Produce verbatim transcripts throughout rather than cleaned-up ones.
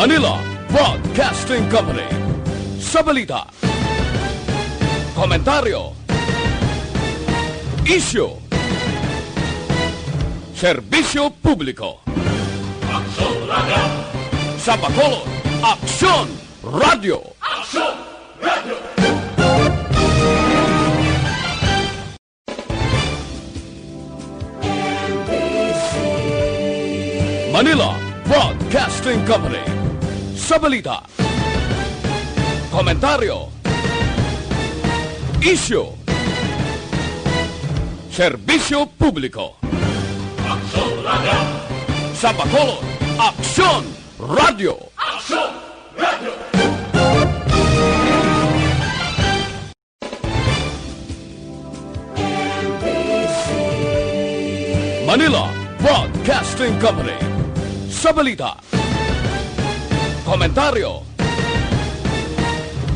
Manila Broadcasting Company. Sa balita, komentaryo, isyu, serbisyo publiko. Aksyon Radio. Sa Bacolod, Aksyon Radio. Aksyon Radio. Manila Broadcasting Company. Sa balita, komentaryo, isyu, serbisyo publiko. Aksyon Radio. Sa Bacolod, Aksyon Radio. Aksyon Radio. Manila Broadcasting Company. Sa balita, komentaryo,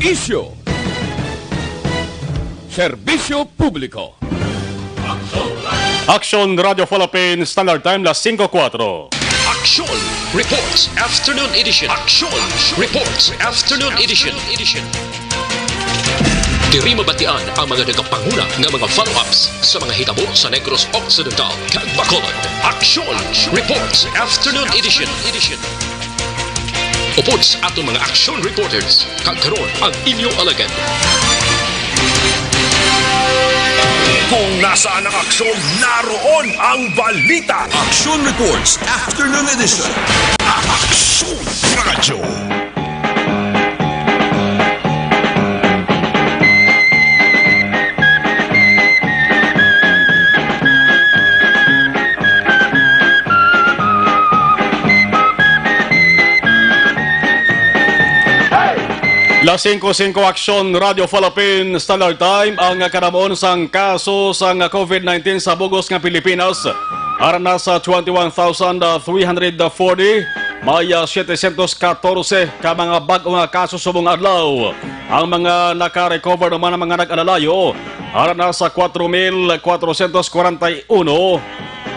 isyu, serbisyo publiko. Aksyon Radio Philippines, Standard Time, las singko kuwatro. Aksyon Reports Afternoon Edition. Aksyon Reports Afternoon Edition. Diri mabatian ang mga nagapanguna nga mga follow-ups sa mga hitabo sa Negros Occidental kag Bacolod. Aksyon Reports Afternoon Edition. Upod sa aton mga action reporters, kag karon ang inyo alagad. Kung nasaan ang aksyon, naroon ang balita. Action Reports Afternoon Edition. Aksyon Radio. Las singko singko, Aksyon Radio Philippines Standard Time. Ang kadamuon sang kaso sang covid nineteen sa bug-os nga Pilipinas ara na sa twenty-one thousand three hundred forty. May, ah, setecientos katorse ka mga bag-o nga kaso subong adlaw. Ang mga naka-recover naman ang mga nag-alalayo ara na sa kwatro mil kwatrocientos kwarenta y uno.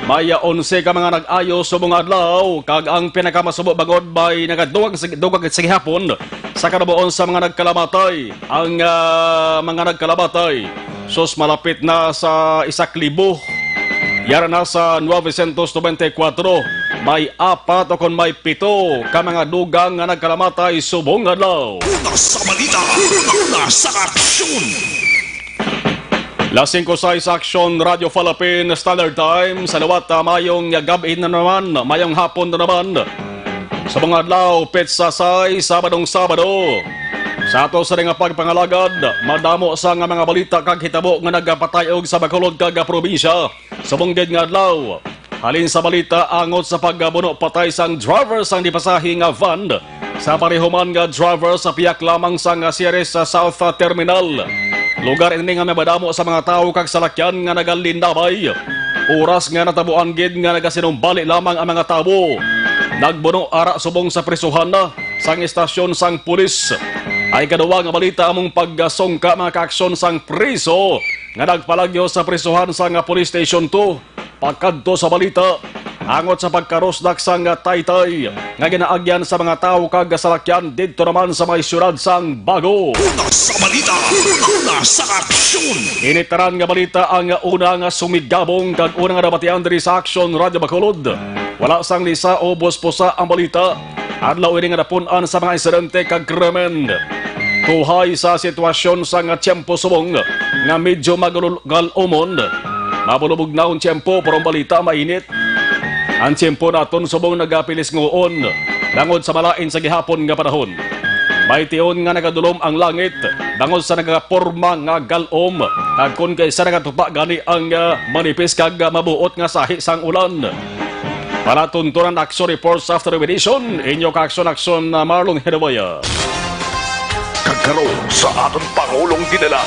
May, ah, onse ka mga nag-ayo subong adlaw, kag ang pinakamasubo bangod may nagadugang sig-, dugang sa gihapon sa kadamuon sa mga nagkalamatay. Ang, ah, mga nagkalamatay, sus, malapit na sa isa ka libo. Yara na sa novecientos nobenta y kuwatro, may apat o kon may pito ka mga dugang nga nagkalamatay subong adlaw. Una sa balita, una sa aksyon. Las singko sais, Aksyon Radio Philippine Standard Time. Sa liwat, ah, mayong gab-i na naman, mayong hapon na naman. Sa mga adlaw, petsa sais, Sabadong Sabado. Sa ato sa nga pagpangalagad, madamo sa nga mga balita kag hitabo nga nagapatayog sa Bacolod kag probinsya. Subong gid nga adlaw, halin sa balita angot sa pagbuno patay sang driver sang nipasahi nga van sa pareho man nga driver sa pihak lamang sang Ceres sa South Terminal. Lugar ini nga madamo sa mga tawo kag salakyan nga nagalindabay. Oras nga natabuan gid nga nagasinumbali lamang ang mga tawo. Nagbuno ara subong sa prisuhan na sang estasyon sang pulis. Ang ikaduwa nga balita, among pagsungka, mga kaaksyon, sang priso nga nagpalagyo sa prisuhan sang Police Station two pakadto sa balita angot sa pagkarusdak sang taytay nga ginaagyan sa mga tawo kag salakyan didto naman sa may siyudad sang Bago. Una sa balita, una sa aksyon. Ini tanan nga balita ang una nga sumigabong kag una nga nabatian diri sa Aksyon Radio Bacolod. Wala sang lisa o buspusa ang balita. Adlaw ini nga napun-an sa mga insidente kag krimen. Tuhay sa sitwasyon sang tiyempo subong nga medyo magalul-, gal-umon. Mabulubog na ang tiyempo, pero ang balita mainit. Ang tiyempo naton subong nagapilis nguon bangod sa malain sa gihapon nga panahon. May tion nga nagadulom ang langit bangod sa nagaporma nga gal-om, kag kon kaisa nagatupa gani ang, ah, manipis kag, ah, mabuot nga sahi sang ulan. Palatuntunan Aksyon Reports After Edition, inyo kaaksyon-aksyon na Marlon Hedawaya. Kag karon sa aton Pangulong Dinalan.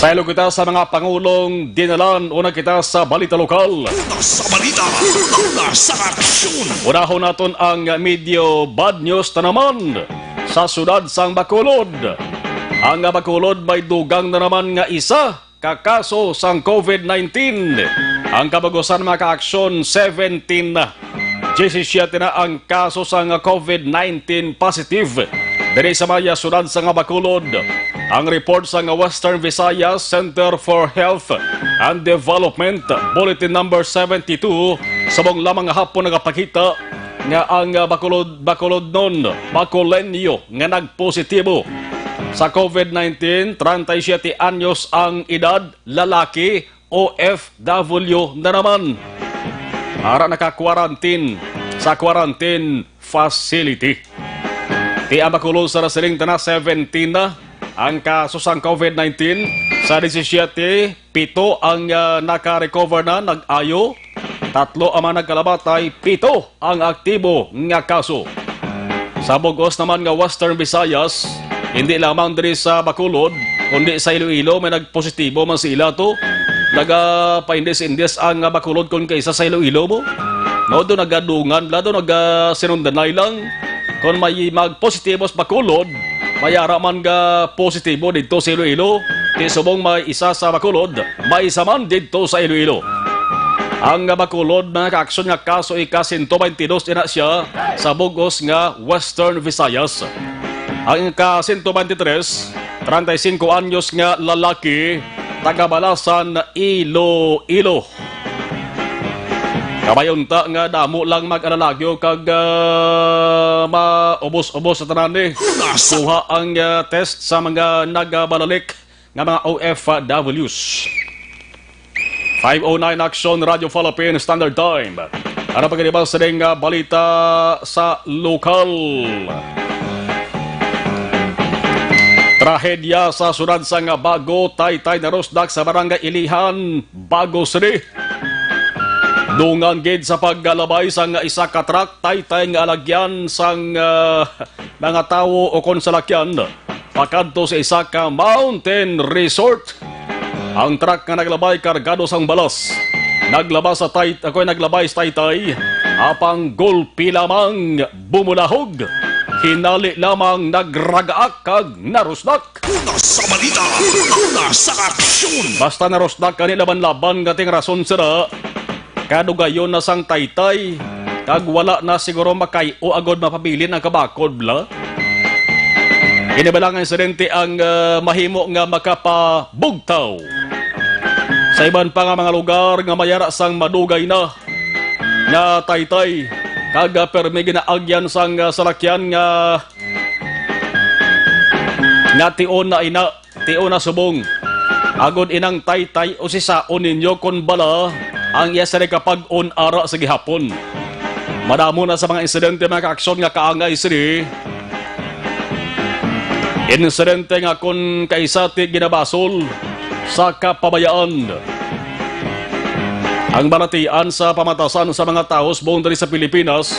Saylo kita sa mga Pangulong Dinalan, una kita sa balita lokal. Una sa balita, una sa aksyon. Unahon naton ang medyo bad news na naman sa siyudad sang Bacolod. Ang Bacolod may dugang na naman nga isa ka kaso sang covid nineteen. Ang kabug-usan, mga kaaksyon, seventeen na Diyesisiete na ang kaso sang COVID nineteen positive diri sa maya syudad sang Bacolod. Ang report sang Western Visayas Center for Health and Development, Bulletin Number seventy-two, subong lamang nga hapon nagapakita nga ang, ah, Bacolod, Bacolodnon, Bacoleño nga nagpositibo sa COVID nineteen, treinta y siete anyos ang edad, lalaki, O F W na naman. Ara naka-quarantine sa quarantine facility. Ti ang Bacolod sa nasiling tana, seventeen na ang kaso sang COVID nineteen. Sa disisiete, pito ang, ah, naka-recover na, nag-ayo. Tatlo ang mga nagkalamatay, pito ang aktibo nga kaso. Sa bug-os naman nga Western Visayas, hindi lamang diri sa Bacolod, kundi sa Iloilo may nagpositibo man sila to. Nagapaindis-indis ang Bacolod kon kaysa sa Iloilo mo. No, do nagadungan la, do nagasinundanay lang. Kon may magpositibo sa Bacolod, may ara man ga positibo didto sa Iloilo. Ti subong may isa sa Bacolod, may isa man didto sa Iloilo. Ang Bacolod, mga kaaksyon, nga kaso ika sento baynte dos ina siya sa bug-os nga Western Visayas. Ang ika sento baynte tres, treinta y cinco anyos nga lalaki, taga Balasan, Iloilo. Kabay unta nga damo lang mag-alalagyo kag, ah, maubos-ubos sa tanan ni. Kuha ang, ah, test sa mga nagabalalik nga mga O F Ws. Five oh nine Action Radio Philippine Standard Time. Ano pa gani ba sa ding, ah, balita sa lokal? Trahedya sa syudad sang Bago, taytay narusdak sa barangay Ilihan, Bago City. Dungan gid sa pagkalabay sang isa ka truck, taytay nga alagyan sang, ah, mga tawo o kon salakyan pakadto sa isa ka mountain resort. Ang truck nga naglabay kargado sang balas, naglabas sa tay-, ako, naglabay sa taytay, apang gulpi lamang bumulahog. Hinali lamang nagragaak kag narusdak. Una sa balita, una sa aksyon. Basta narusdak gani laban-laban nga ting rason sira, kadugayon na sang taytay, kag wala na siguro makay-o agod mapabilin ang kabakod bala. Ini bala nga insidente ang, ah, mahimo nga makapabugtaw sa iban pa nga mga lugar nga may ara sang madugay na nga taytay, kag, ah, permi ginaagyan sang, ah, salakyan nga, nga tion na ina, tion na subong. Agod inang taytay, usisaon ninyo kon bala ang iya sini kapag-on ara sa gihapon. Madamo na sa mga insidente, mga kaaksyon, nga kaangay sini. Insidente nga kon kaisa ti ginabasol sa kapabayaan. Ang balatian sa pamatasan sa mga tawo subong diri sa Pilipinas,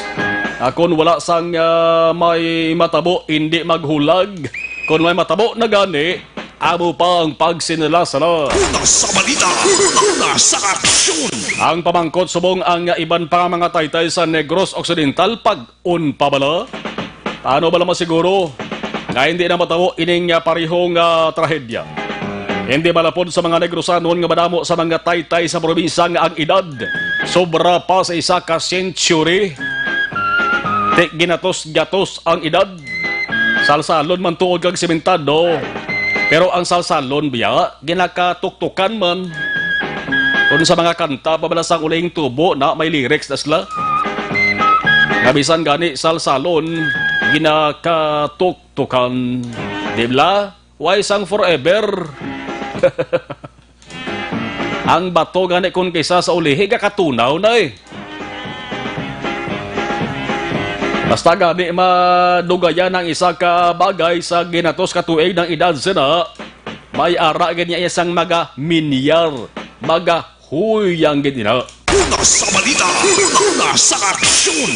nga kon wala sang, ah, may matabo, indi maghulag. Kon may matabo na gani, amo pa ang pagsinala-sala. Una sa balita, una sa aksyon. Ang pamangkot subong ang iban pa nga mga taytay sa Negros Occidental pag-on pa bala? Ano bala masiguro nga hindi na matabo ining, ah, pareho nga trahedya? Hindi bala pod sa mga Negrosanon nga madamo sa mga taytay sa probinsya nga ang edad sobra pa sa isa ka century? Ti ginatos-gatos ang edad. Salsalon man tuod kag sementado. Pero ang salsalon biya, ginakatuktukan man. Kung sa mga kanta pa bala sang Uling Tubo na may lyrics na sila. Nga bisan gani salsalon, ginakatuktukan. Di bala? Way sang forever. Ang bato gani kon kisa sa ulihi, gakatunaw na eh. Basta gani madugayan ang isa ka bagay sa ginatos ka tuig ng edad sina, may ara gid niya isang mga minyar, mga huyang gid ina. Una sa balita, una sa aksyon.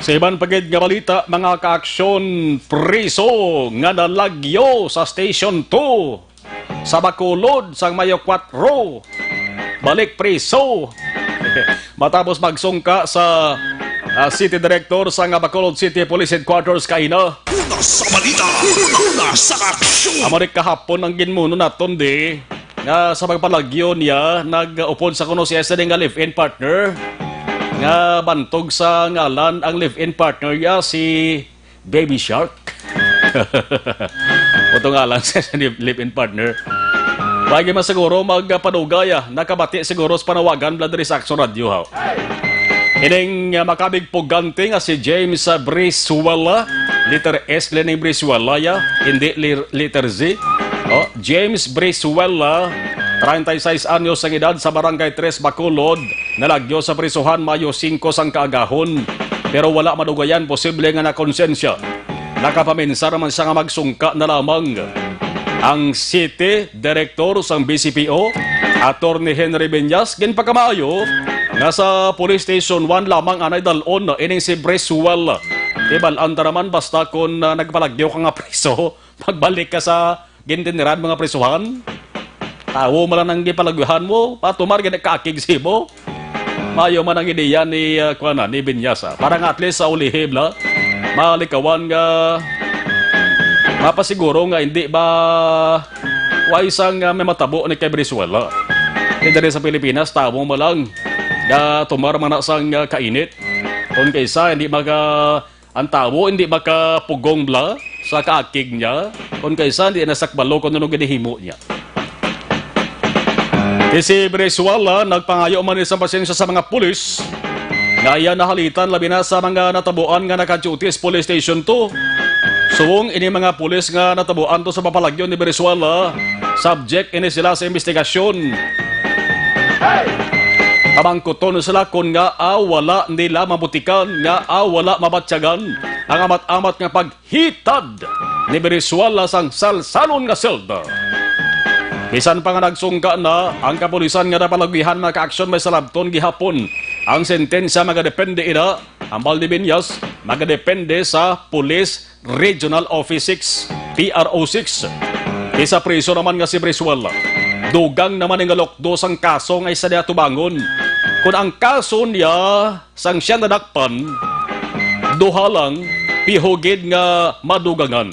Sa iban pa gid nga balita, mga kaaksyon, priso nga nalagyo sa Station two sa Bacolod sang Mayo kuwatro. Balik priso. Matapos magsungka sa, ah, City Director sang Bacolod City Police Headquarters kaina. Una sa balita, una sa aksyon. Amo ni kahapon ang ginmuno naton di nga sa pagpalagyo niya nag-upod sa kuno siya sa nga live-in partner. nga bantog sa ngalan ang live-in partner niya, si Baby Shark. Amo to ngalan sa live-in partner. Wa gid man siguro magpadugay, ah. Nakabati siguro sa panawagan bala diri sa Action Radio, ha. Ining, ah, makabig pugante nga si James, ah, Brizuela, letter S lang ning Brizuela, ya, hindi li-, letter Z. Oh, James Brizuela, treinta y seis anyos ang edad, sa Barangay Tres, Bacolod, nalagyo sa prisuhan Mayo singko sang kaagahon, pero wala madugayan posible nga nakonsensya. Nakapaminsar man siya nga magsungka na lamang. Ang City Director sang B C P O, Attorney Henry Viñas, ginpakamaayo nga sa Police Station one lamang anay dal-on ining si Briswell. Tibal-an ta naman basta kon, ah, nagpalagyo ka nga preso, magbalik ka sa gintindiran mga prisuhan. Tawo man lang ang gipalagyuhan mo, patumar gid ang kaakig sa imo. Mayo man ang ideya ni, ah, kuwan na, ni Viñas, ah. Para nga at least sa ulihib la, malikawan nga mapasiguro nga hindi ba way sang, ah, may matabo ni kay Brizuela. Kay diri sa Pilipinas, tawo man lang nga tumar man na sang, ah, kainit. Kung kaysa, hindi maka, ang tawo hindi makapugong bala sa kaakig niya, kung kaysa hindi na sakbalo kung ano ginahimo niya. Kay si Brizuela, nagpangayo man ni sa pasensya sa mga pulis nga iya nahalitan, labi na sa mga natabuan nga naka-duty sa Police Station two. Subong ini mga pulis nga natabuan to sa papalagyo ni Brizuela, subject ini sila sa investigasyon. Pamangkuton sila kon ngaa wala nila mabutikan, ngaa wala mabatyagan ang amat-amat nga paghitad ni Brizuela sang salsalon nga selda. Bisan pa nga nagsungka na ang kapulisan nga napalagihan, makaaksyon may salabton gihapon ang sentensya, magadepende ina, hambal ni Viñas, magadepende sa Police Regional Office six, P R O six. Isa priso naman nga si Brizuela. Dugang naman nga lokdo sang kaso nga isa niya tubangon. Kung ang kaso niya sang siya nadakpan, duha lang, pihugid nga madugangan.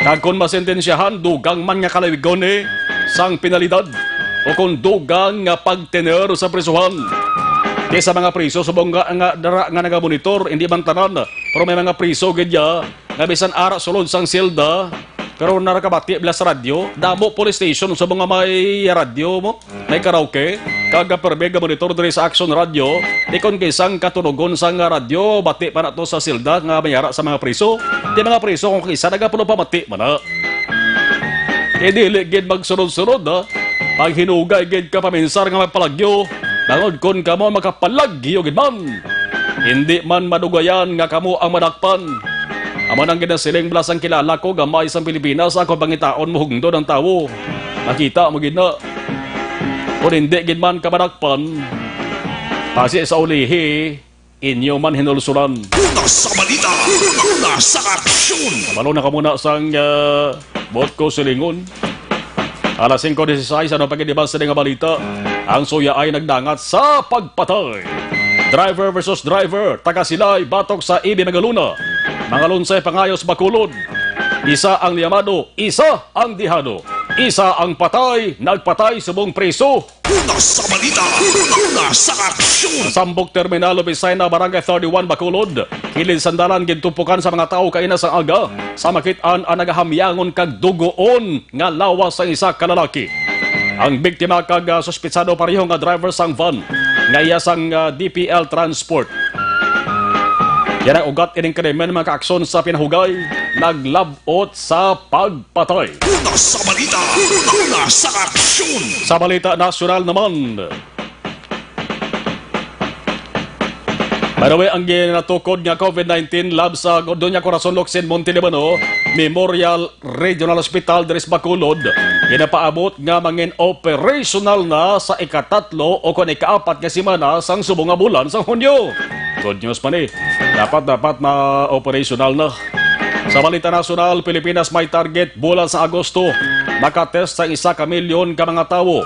Kag kon masentensyahan, dugang man nga kalawigon ni sang penalidad o kon dugang nga pagtener sa prisuhan. Kay sa mga priso, subong nga, nga dara nga nagamonitor, hindi man tanan, pero may mga priso gid ya nga bisan ara sulod sang selda, pero narakabati bala sa radyo, damo police station sa mga may radyo mo, may karaoke, kag permi ga monitor diri sa Action Radio, di kon kisang katunogon sang radyo, bati pa na to sa selda nga may ara sa mga priso, di mga priso kung kisa nagapuno pamati man na. Kay dili gid magsunod-sunod, ha? Paghinugay gid ka paminsar nga magpalagyo, bangod kon kamo makapalagyo gid man. Hindi man madugayan nga kamo ang madakpan. Amo nang ginasiling bala sang kilala ko, gamay sang Pilipinas, ako pangitaon mo hugdon ang tawo. Makita mo gid na. Kung hindi gid man ka madakpan, pasi sa ulihi, inyo man hinulsulan. Una sa balita, una sa aksyon. Kabalo na ka muna sang, ah, buot ko silingon. Alas singko dieciséis, ano pa gid ba sa nga balita? Ang suya ay nagdangat sa pagpatay. Driver versus driver, taga Silay, batok sa Ibi Magaluna. Mga lunsay pangayos Bacolod. Isa ang liyamado, isa ang dihado. Isa ang patay, nagpatay subong preso. Una sa balita, una sa aksyon. Sambok Terminal Opisina, Barangay thirty-one, Bacolod. Kilid sandalan, gintumpukan sa mga tawo kaina sang aga sa makit-an ang nagahamyangon kag dugoon nga lawas sang isa ka lalaki. Ang biktima kag, ah, suspitsado pareho nga driver sang van nga iya sang, ah, D P L Transport. Yan ang ugat ining krimen, mga kaaksyon, sa pinahugay, naglab-ot sa pagpatay. Una sa balita, una sa aksyon. Sa balita nasyonal naman, by the way, ang ginatukod nga COVID nineteen lab sa Doña Corazon Locsin Monte Libano Memorial Regional Hospital diri sa Bacolod, ginapaabot nga mangin operational na sa ikatatlo o kon ikaapat nga semana sang subong nga bulan sa Hunyo. Good news pa ni. Dapat, dapat na operational na. Sa balita nasyonal, Pilipinas may target bulan sa Agosto. Makatest sa isa ka milyon ka mga tawo.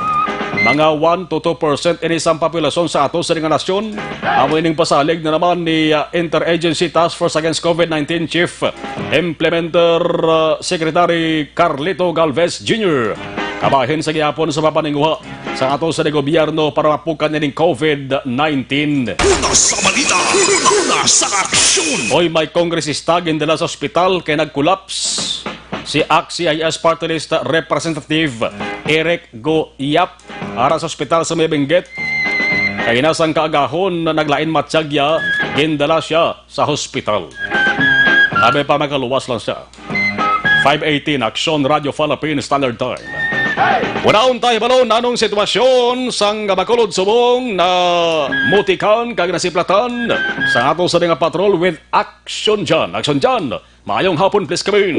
Mga one to two percent ini sang populasyon sa ato sini nga nasyon. Amo ining pasalig na naman ni, ah, Interagency Task Force Against COVID nineteen Chief Implementer, ah, Secretary Carlito Galvez Junior. Kabahin sa gihapon sa papaninguha sa ato sa gobyerno para mapukan ining COVID nineteen. Una sa balita, una sa aksyon. Oy, may kongresista gindala sa ospital kay nag-collapse si ACT-CIS Party List Representative Eric Go Yap ara sa ospital sa may Benguet. Kay nasang kaagahon na naglain matyagya, gindala siya sa hospital. Abi pa, makaluwas lang siya. Five eighteen, Aksyon Radyo Philippine Standard Time. Wala untay balon anong sitwasyon sang Bacolod subong na mutikan kag nasiplatan sa ato sa mga patrol with Action John. Action John, maayong hapon, please come in.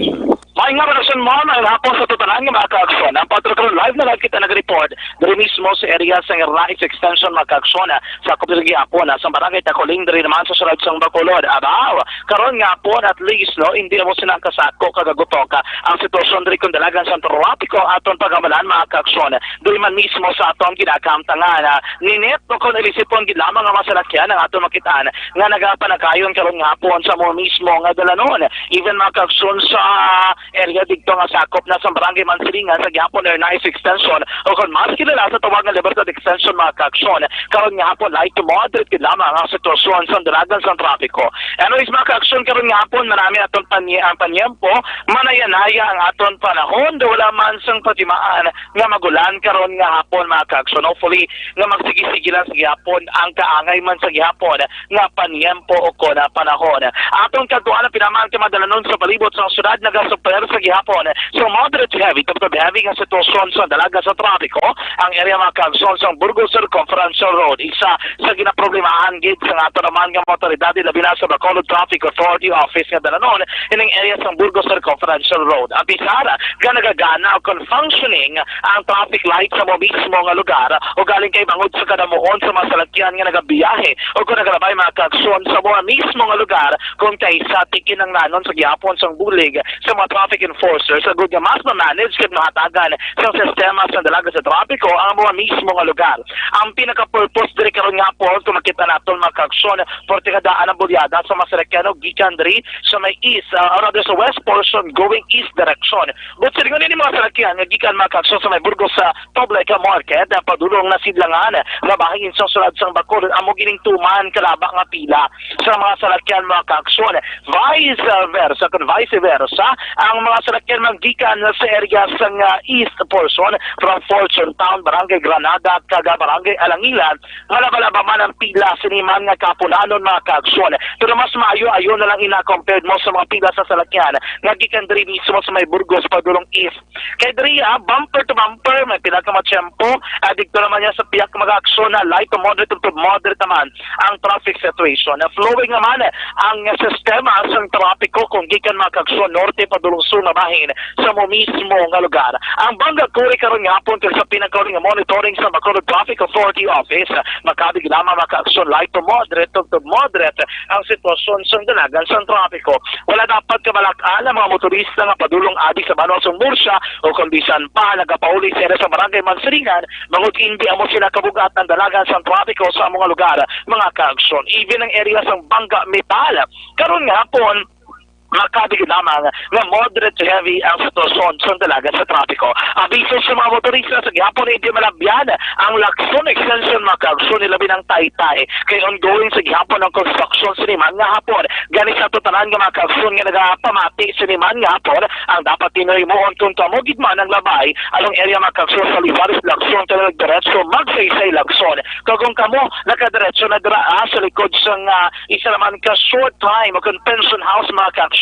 May nga relasyon mo, may hapon sa tutanan nga mga kaaksyon. Ang patrol karon live na live kita nag-report diri mismo sa area sa Rice Extension, mga kaaksyon, ah, sa Kupir gihapon, ah, sa barangay Takuling diri naman sa sulod sang Bacolod. Abaw, karon nga hapon at least, no, hindi mo sila kasako kagagutok, ah, ang sitwasyon diri kung dalagan sa trapiko aton pagamalan, mga kaaksyon. Diri man mismo sa atong ginakamtangan, ah, ninit o kung ilisipon gid lamang ang masalakyan ang aton makitaan nga nagapanagayon karon nga hapon sa mo mismo nga dalanon. Even mga kaaksyon sa area dito nga sakop na sa Barangay Mansilingan sa gihapon Ernais Extension o kung mas kilala sa tawag nga Libertad Extension, mga kaaksyon. Karon nga hapon, light to moderate gid lamang ang sitwasyon sa dalagan sa trapiko. Anyways, mga kaaksyon, karon nga hapon, marami aton panye-, ang panyempo, manaya-naya ang aton panahon, daw wala man sang patimaan nga magulan karon nga hapon, mga kaaksyon. Hopefully, nga magsige-sige lang sa gihapon ang kaangay man sa gihapon nga panyempo o kon panahon. Aton kadtuan ang pinaman kay madalanon sa palibot sang syudad nagasuper sa gihapon. So, moderate to heavy, tubtob heavy nga sitwasyon sa dalaga sa trapiko ang area, mga kaaksyon, sang Burgos Circumferential Road. Isa sa ginaproblemahan gid sa ato naman nga mga otoridad, labi na sa Bacolod Traffic Authority Office nga dalanon ining area sang Burgos Circumferential Road. Apisar nga nagagana o kon functioning ang traffic light sa mo mismo nga lugar, o galing kay bangod sa kadamuon sa mga salakyan nga nagabiyahe o kon nagalabay, mga kaaksyon, sa mo mismo nga lugar, kung kaysa tikinanglanon sa gihapon sang bulig sa mga traffic enforcers, agud nga mas ma-manage kag mahatagan sang sistema sa dalaga sa trapiko ang mga mismo nga lugar. Ang pinaka-purpose diri karon nga hapon, kung makita naton, mga kaaksyon, porte nga daan ang bulyada sa mga salakyan gikan diri sa may east, ah, or rather sa west portion going east direction. But silingon ini mga salakyan nga gikan, mga kaaksyon, sa may Burgos sa Public Market, ah, padulong na Sidlangan nga bahin sa sulod sang Bacolod, amo gining tuman kalaba nga pila sa mga salakyan, mga kaaksyon. Vice versa, kung vice versa, ang mga salakyan man gikan sa area sang, ah, east portion, from Fortune Town, Barangay Granada, kag, ah, Barangay Alangilan, malaba-laba man ang pila sini man nga kapunanon, mga kaaksyon. Pero mas maayo-ayo na lang ina compared mo sa mga pila sa salakyan nga gikan diri mismo sa may Burgos padulong east. Kay diri, ah, bumper to bumper, may pila ka mga tiyempo, ah, dito naman niya sa pihak, mga kaaksyon, na light to moderate to moderate naman ang traffic situation. Ah, flowing naman ang sistema sang trapiko kung gikan, mga kaaksyon, norte padulong sur nga bahin sa mo mismo nga lugar. Ang bangga kuri karon nga hapon kag sa pinakauli nga monitoring sa Bacolod Traffic Authority Office, makabig lamang, mga kaaksyon, light to moderate to, to moderate ang sitwasyon sa dalagan sa trapiko. Wala dapat kabalak-an ang mga motorista nga padulong abi sa banwa sang Murcia o kung bisan pa nagapauli sila sa Barangay Mansilingan, bangod hindi amo sila kabugat ang dalagan sa trapiko sa among lugar, mga kaaksyon. Even ang area sang Bangga Metal, karon nga hapon, makabig lamang nga moderate to heavy ang sitwasyon sa dalagan sa trapiko. Abiso sa mga motorista sa gihapon hindi malabyan ang Lacson Extension, mga kaaksyon, labi na ang Taytay, kay ongoing sa gihapon ang construction sini man nga hapon. Gani sa aton tanan nga mga kaaksyon nga nagapamati sini man nga hapon, ang dapat ninyo himuon kung kamo gid man ang labay along area, mga kaaksyon, sa Olivares, Lacson, kamo nagdiretso, Magsaysay, Lacson. Kag kung kamo nakadiretso na dira, ah, sa likod sang, ah, isa naman ka short time o kung pension house, mga kaaksyon,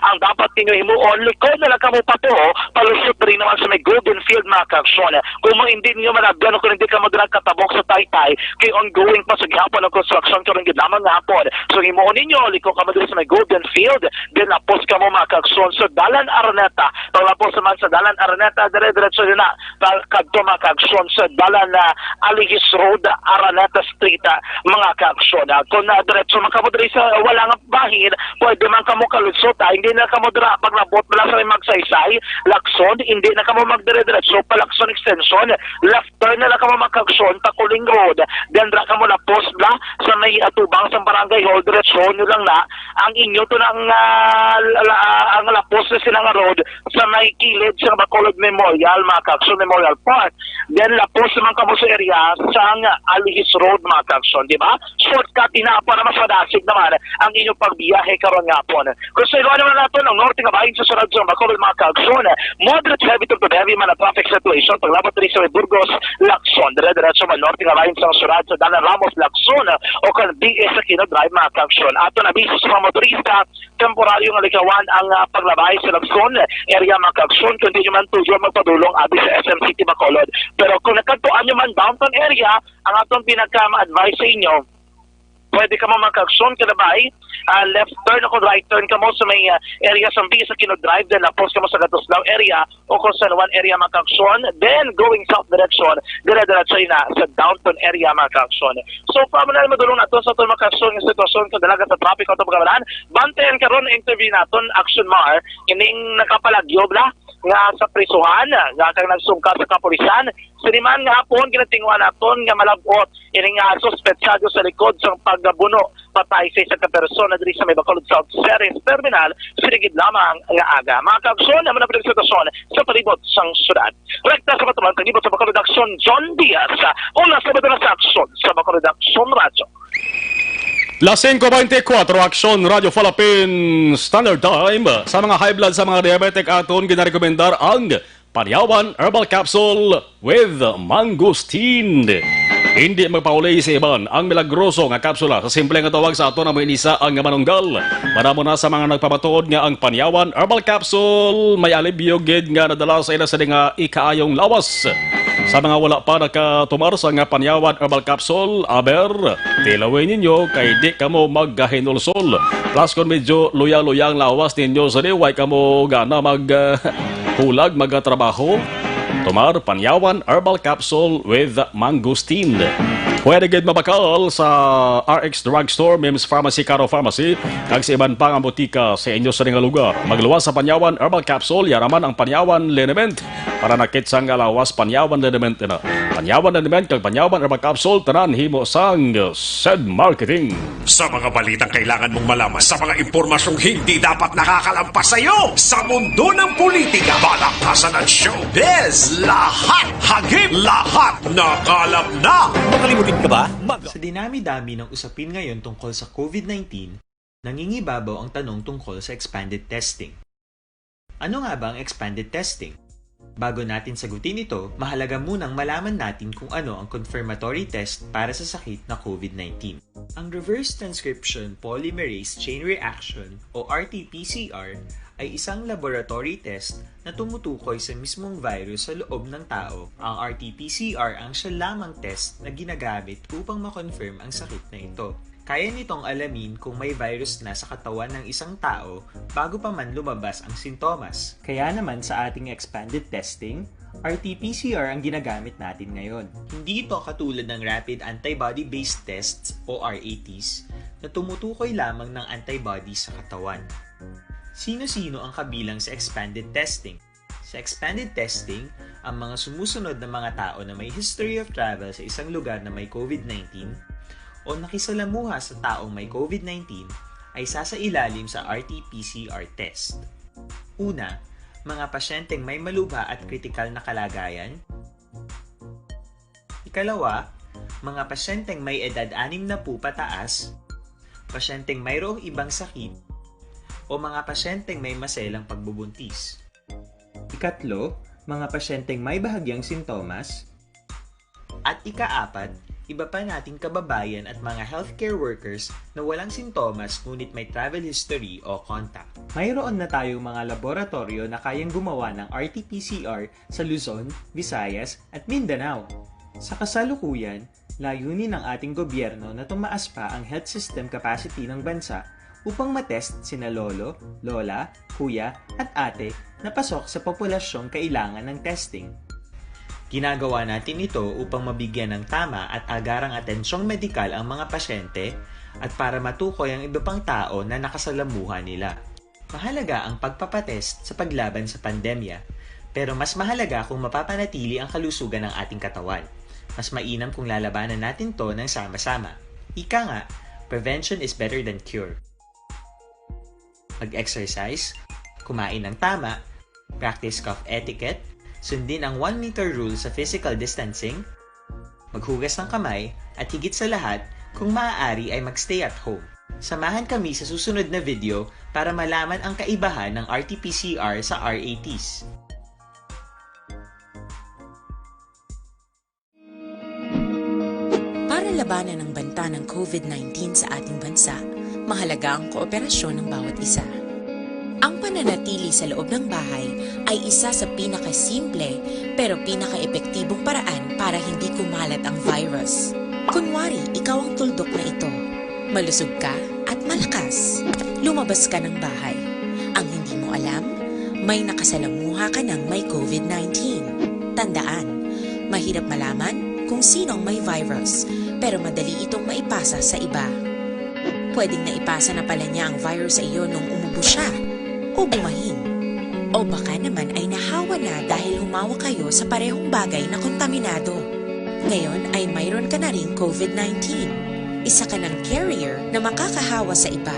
ang dapat ninyo himuon, likod na lang kamo patuo, palusot diri naman sa may Golden Field, mga kaaksyon. Kung mo hindi ninyo malabyan o kung hindi kamo dira katabok sa Taytay, kay ongoing pa sa gihapon ang construction karon gid lamang nga hapon. So, himuon ninyo, liko kamo diri sa may Golden Field, then lapos kamo, mga kaaksyon, sa Dalan Araneta. Paglapos naman sa Dalan Araneta, dire-diretso nyo na pa-, kadto, mga kaaksyon, sa Dalan na Aligis Road, Araneta Street, ah, mga kaaksyon. Ah, kung, ah, diretso man kamo diri sa wala nga bahin, pwede man kamo kalusot Ito ta, hindi na kamo dira, paglabot mo lang sa may Magsaysay, Lacson, hindi na kamo magdire-diretso pa Lacson Extension, left turn na lang kamo, mga kaagsoon, pa Kuling Road. Then dira kamo lapos bala sa may atubang sa Barangay Hall, diretso nyo lang na ang inyo to nang, ah, la-, ang lapos na sila nga road sa may kilid sa Bacolod Memorial, mga kaagsoon, Memorial Park. Then lapos naman kamo sa area sang Alihis Road, mga kaagsoon, di ba? Shortcut ina para mas madasig naman ang inyong pagbiyahe karon nga hapon. Kung sa ilo naman nato ang norte nga bahin sa syudad sa Bacolod, mga kaagsoon, moderate heavy to heavy man ang traffic situation paglabot diri sa may Burgos, Lacson, dire-diretso man norte nga bahin sa syudad sa Dalan Ramos, Lacson, o kan B S Aquino Drive, mga kaagsoon. Ato na abiso sa mga motorista, temporaryo nga likawan ang, ah, paglabay sa Lacson area, mga kaagsoon. Continue man tuyo magpadulong abi sa S M City Bacolod. Pero kung nagkadtuan nyo man downtown area, ang aton pinaka-ma-advise sa inyo, pwede kamo, mga kaagsoon, kalabay, ah, left turn o kung right turn kamo sa may, ah, area sa B S Aquino Drive, then lapos kamo sa Gatuslao area o kung San Juan area, mga kaagsoon, then going south direction, dire-diretso na sa downtown area, mga kaagsoon. So, para man madulong nato sa aton, mga kaagsoon, nga sitwasyon kadalagan sa trapiko ato pagkamalan, bantayan karon interview naton, Action Mar, ining nakapalagyo bala nga sa prisuhan, nga kang nagsungkat sa kapulisan, sini man nga hapon, ginatinguhan naton nga malab-ot ining, ah, suspetsado sa likod sang pagbuno patay sa isa ka persona diri sa may Bacolod South Ceres Terminal, sinigid lamang nga aga. Mga kaagsoon, amo na ang sitwasyon sa palibot sang syudad. Rekta sa Batuman, palibot sa Bacolod Action, John Diaz, una sa Batuman sa Action, sa Bacolod Action Radyo. Las singko beintikwatro, Action Radyo Philippine Standard Time. Sa mga high blood, sa mga diabetic, aton ginarekomendar ang Panyawan Herbal Capsule with Mangosteen. Hindi magpauli sa iban ang milagroso nga kapsula. Sa simple nga tawag sa aton, amo ini sa ang manunggal. Para mo na sa mga nagpamatuod nga ang Panyawan Herbal Capsule may alibyo gid nga nadala sa ila sa nga ikaayong lawas. Sa mga wala pa nakatumar sa nga Panyawan Herbal Capsule, aber, tilawin ninyo kay di kamo magkahinulsol. Plus, kung medyo luyang-luyang lawas ninyo, sa di, way kamo gana mag, ah, hulag, magtrabaho, tumar Panyawan Herbal Capsule with Mangosteen. Pwede gid mabakal sa R X Drugstore, Mims Pharmacy, Caro Pharmacy, kag sa iban pa nga botika sa inyo sa nga lugar. Magluwas sa Panyawan Herbal Capsule, yara man ang Panyawan Liniment. Para nakit sang lawas, Panyawan Liniment na. Panyawan Liniment kag Panyawan Herbal Capsule, tanan himo sang Sed Marketing. Sa mga balitang kailangan mong malaman, sa mga impormasyong hindi dapat nakakalampas sa iyo, sa mundo ng politika, balaktasan at showbiz, lahat hagip, lahat nakalap na. Nakalimutin ka ba? Mag- Sa dinami-dami ng usapin ngayon tungkol sa COVID nineteen, nangingibabaw ang tanong tungkol sa expanded testing. Ano nga ba ang expanded testing? Bago natin sagutin ito, mahalaga munang malaman natin kung ano ang confirmatory test para sa sakit na COVID nineteen. Ang reverse transcription polymerase chain reaction o R T P C R ay isang laboratory test na tumutukoy sa mismong virus sa loob ng tao. Ang R T P C R ang siya lamang test na ginagamit upang ma-confirm ang sakit na ito. Kaya nitong alamin kung may virus na sa katawan ng isang tao bago pa man lumabas ang sintomas. Kaya naman sa ating expanded testing, R T P C R ang ginagamit natin ngayon. Hindi ito katulad ng rapid antibody-based tests o R A Ts na tumutukoy lamang ng antibody sa katawan. Sino-sino ang kabilang sa expanded testing? Sa expanded testing, ang mga sumusunod na mga tao na may history of travel sa isang lugar na may COVID nineteen o nakisalamuha sa taong may COVID nineteen ay sasailalim sa R T P C R test. Una, mga pasyenteng may malubha at kritikal na kalagayan. Ikalawa, mga pasyenteng may edad anim na po pataas, pasyenteng mayroong ibang sakit, o mga pasyenteng may maselang pagbubuntis. Ikatlo, mga pasyenteng may bahagyang sintomas. At ikaapat, iba pa nating kababayan at mga healthcare workers na walang sintomas ngunit may travel history o contact. Mayroon na tayong mga laboratoryo na kayang gumawa ng R T P C R sa Luzon, Visayas, at Mindanao. Sa kasalukuyan, layunin ng ating gobyerno na tumaas pa ang health system capacity ng bansa upang matest sina lolo, lola, kuya, at ate na pasok sa populasyong kailangan ng testing. Ginagawa natin ito upang mabigyan ng tama at agarang atensyong medikal ang mga pasyente at para matukoy ang iba pang tao na nakasalamuha nila. Mahalaga ang pagpapatest sa paglaban sa pandemya, pero mas mahalaga kung mapapanatili ang kalusugan ng ating katawan. Mas mainam kung lalabanan natin 'to ng sama-sama. Ika nga, "Prevention is better than cure." Mag-exercise, kumain ng tama, practice cough etiquette, sundin ang one meter rule sa physical distancing, maghugas ng kamay, at higit sa lahat, kung maaari ay mag-stay at home. Samahan kami sa susunod na video para malaman ang kaibahan ng R T P C R sa R A Ts. Para labanan ang banta ng COVID nineteen sa ating bansa, mahalaga ang kooperasyon ng bawat isa. Ang pananatili sa loob ng bahay ay isa sa pinakasimple pero pinakaepektibong paraan para hindi kumalat ang virus. Kunwari, ikaw ang tuldok na ito. Malusog ka at malakas. Lumabas ka ng bahay. Ang hindi mo alam, may nakasalamuha ka ng may COVID nineteen. Tandaan, mahirap malaman kung sino ang may virus, pero madali itong maipasa sa iba. Pwedeng naipasa na pala niya ang virus sa iyo nung umubo siya o bumahin. O baka naman ay nahawa na dahil humawa kayo sa parehong bagay na kontaminado. Ngayon ay mayroon ka na ring COVID nineteen. Isa ka ng carrier na makakahawa sa iba.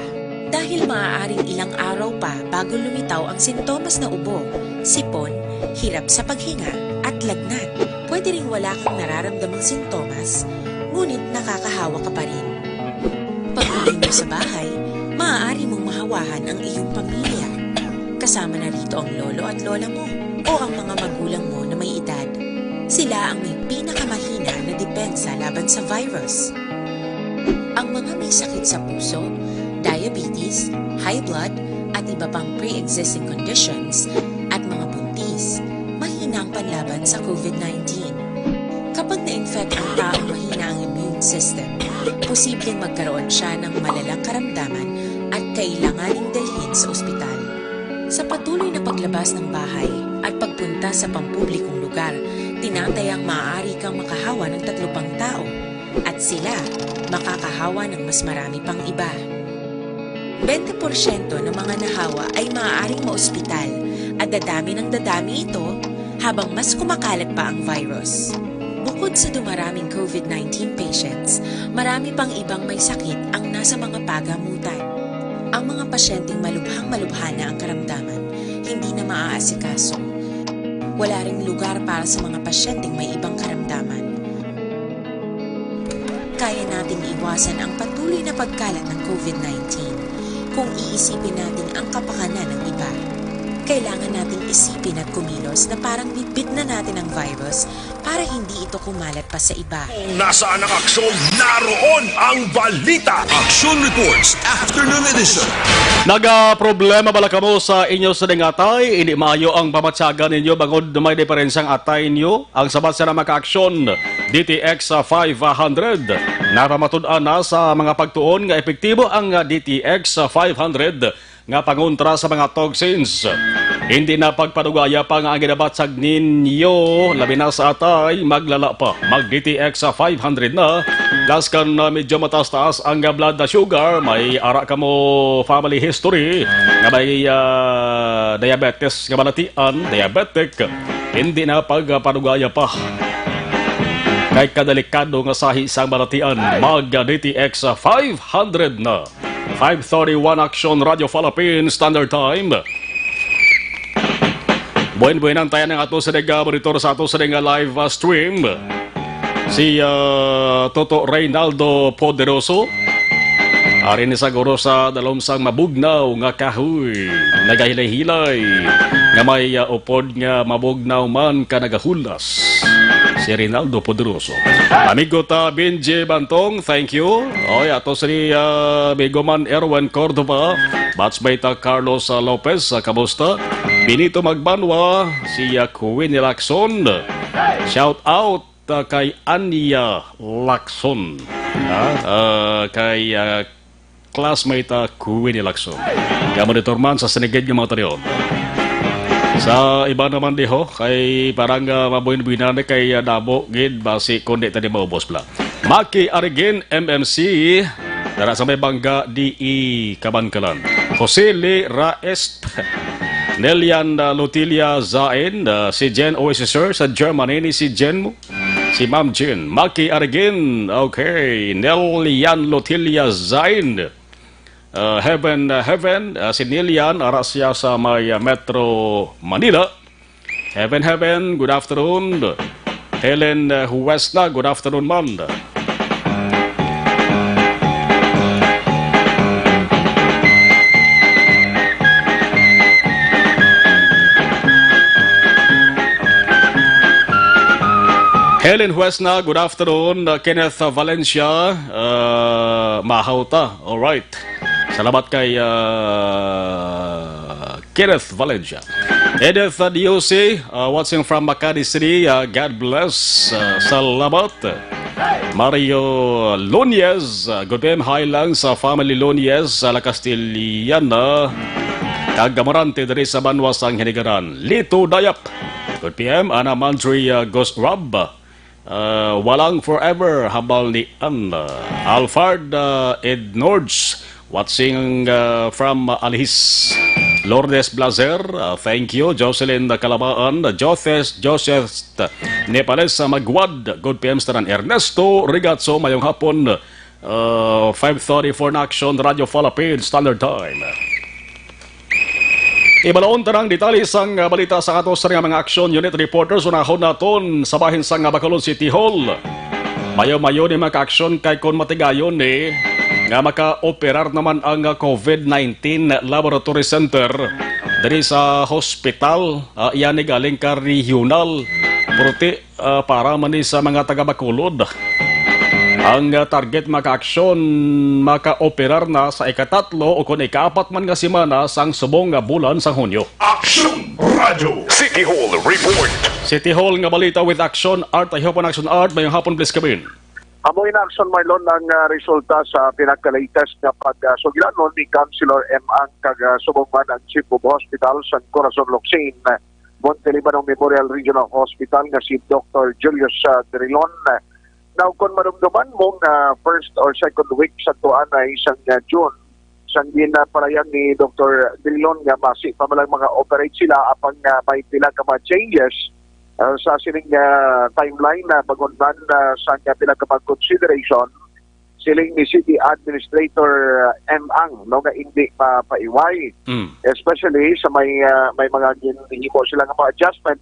Dahil maaaring ilang araw pa bago lumitaw ang sintomas na ubo, sipon, hirap sa paghinga, at lagnat. Pwede ring wala kang nararamdamang sintomas, ngunit nakakahawa ka pa rin. Pag-uwi mo sa bahay, maaari mong mahawahan ang iyong pamilya. Kasama na rito ang lolo at lola mo o ang mga magulang mo na may edad. Sila ang may pinakamahina na depensa laban sa virus. Ang mga may sakit sa puso, diabetes, high blood, at iba pang pre-existing conditions, at mga buntis, mahina ang panlaban sa COVID nineteen. Kapag na-infect ang taong mahina ang immune system, posibleng magkaroon siya ng malalang karamdaman at kailanganing dalhin sa ospital. Sa patuloy na paglabas ng bahay at pagpunta sa pampublikong lugar, tinatayang maaari kang makahawa ng tatlo pang tao at sila makakahawa ng mas marami pang iba. Bente porsyento ng mga nahawa ay maaaring maospital at dadami ng dadami ito habang mas kumakalat pa ang virus. Bukod sa dumaraming COVID nineteen patients, marami pang ibang may sakit ang nasa mga pagamutan. Ang mga pasyenteng malubhang-malubha na ang karamdaman, hindi na maaasikaso. Wala ring lugar para sa mga pasyenteng may ibang karamdaman. Kaya nating iwasan ang patuloy na pagkalat ng COVID nineteen kung iisipin natin ang kapakanan ng iba. Kailangan nating isipin at kumilos na parang bitbit na natin ang virus para hindi ito kumalat pa sa iba. Kung nasaan ang aksyon, naroon ang balita. Action Reports, Afternoon Edition. Nagaproblema bala kamo sa inyo sining atay? Hindi maayo ang pamatyagan ninyo bangod may diferensyang atay ninyo? Ang sabat sa mga aksyon, D T X five hundred. Napamatud-an na sa mga pagtuon nga epektibo ang D T X five hundred nga pangontra sa mga toxins. Hindi na pagpadugaya pa nga ang ginabatyag ninyo, labi na sa atay, maglala pa. Mag D T X five hundred na. Daskan na medyo mataas-taas ang blood sugar, may ara kamo family history nga may, ah, diabetes nga balatian, diabetic. Hindi na pagpadugaya pa. Kay kadelikado nga sahi sang balatian, mag D T X five hundred na. Five thirty-one Action Radio Philippines Standard Time. Buhin-buhinan tayo ng ato sa nag-monitor sa ato sa nga live, ah, stream. Si, ah, Toto Reynaldo Poderoso. Ari ni siguro sa dalom sang mabugnaw nga kahoy. Nagahilay-hilay. Nga may, ah, upod nga mabugnaw man ka nagahulas. Si Reynaldo Poderoso. Amigo ta Benji Bantong, thank you. Oy, ato si, ah, amigo man Erwin Cordova, batchmate ta Carlos, ah, Lopez, ah, kamusta? Benito Magbanwa, si, ah, Queenie Lacson. Shout out, ah, kay Ania Lacson. Ah, ah, kay, ah, classmate, ah, Queenie Lacson. Nga monitor man sa sinigid nga mga talion. Sa iba naman diho, kay parang, ah, mabuhin-buhinan ni kay, ah, damo gid basi kundi tani maubos bala. Maki Arigin, M M C, dara sa may Bangga, D E, Kabankalan. Jose Lee Raest, Nelian, uh, Lotilia Zain, uh, si Jen Oesisur sa Germany, ni si Jen mo, si Ma'am Jen, Maki Arigin, okay, Nelian Lotilia Zain, uh, Heaven, uh, Heaven, uh, si Nelian, ara siya sa may, uh, Metro Manila. Heaven, Heaven, good afternoon. Helen, uh, Huwesna, good afternoon man. Helen Huesna, good afternoon. Uh, Kenneth, uh, Valencia, uh, mahaw ta. All right. Salamat kay, uh, Kenneth Valencia. Edith, uh, D O C, uh, watching from Makati City. Uh, God bless. Uh, salamat. Mario Lunyes, uh, good P M, hi lang sa family Lunyes, sa La Castellana, kag Gamorante diri sa banwa sang Hinigaran. Lito Dayap, good P M, Ana Mandri, uh, Ghost Rob, uh, Walang Forever, hambal ni Ann, uh, Alfard, uh, Ednords, watching, uh, from, uh, Alihis. Lourdes Blazer, uh, thank you. Jocelyn Calabaan, Joseph, Joseph Nepales, uh, Magwad, good P M sa tanan. Ernesto Rigatso, mayong hapon. Uh, five thirty-four na Aksyon, Radyo Falapid, Standard Time. Ibalaon ta ang detalye sang, uh, balita sa ato sa nga mga Aksyon Unit reporters. Unahon naton sa bahin sang, uh, Bacolod City Hall. Mayo-mayo ni mga ka-aksyon kay kon matigayon ni nga maka-operar naman ang, uh, covid nineteen Laboratory Center diri sa hospital, uh, iya ni galing ka regional. Purti, uh, para man ni sa mga taga Bacolod. Ang, uh, target mga ka-aksyon maka-operar na sa ikatatlo o kon ikaapat man nga semana sang subong nga bulan sang Hunyo. Aksyon Radyo City Hall Report. City Hall nga balita with Action Art. Ay hapon, Action Art. Mayong hapon, please, Kevin. Amo ina, Action Marlon, ang, ah, resulta sa pinaka-latest nga pag, ah, sugilanon ni Councilor M. Ang kag, ah, subong man ang Chief of Hospital sang Corazon Locsin, ah, Monte Libano Memorial Regional Hospital nga si Doktor Julius, ah, Drilon. Now, kung madumduman mo nga first or second week sa tuanay sang, ah, June, sang ginapalaya ni Doktor Drilon nga basi pa man lang maka-operate sila, apang, ah, may pila ka mga changes, ah, sa sining, ah, timeline na bagon man, ah, sa nga pila ka mga consideration, siling ni City Administrator, ah, M. Ang, no, nga hindi mapaiway. Mm. Especially sa may, ah, may mga ginhimo sila nga mga adjustment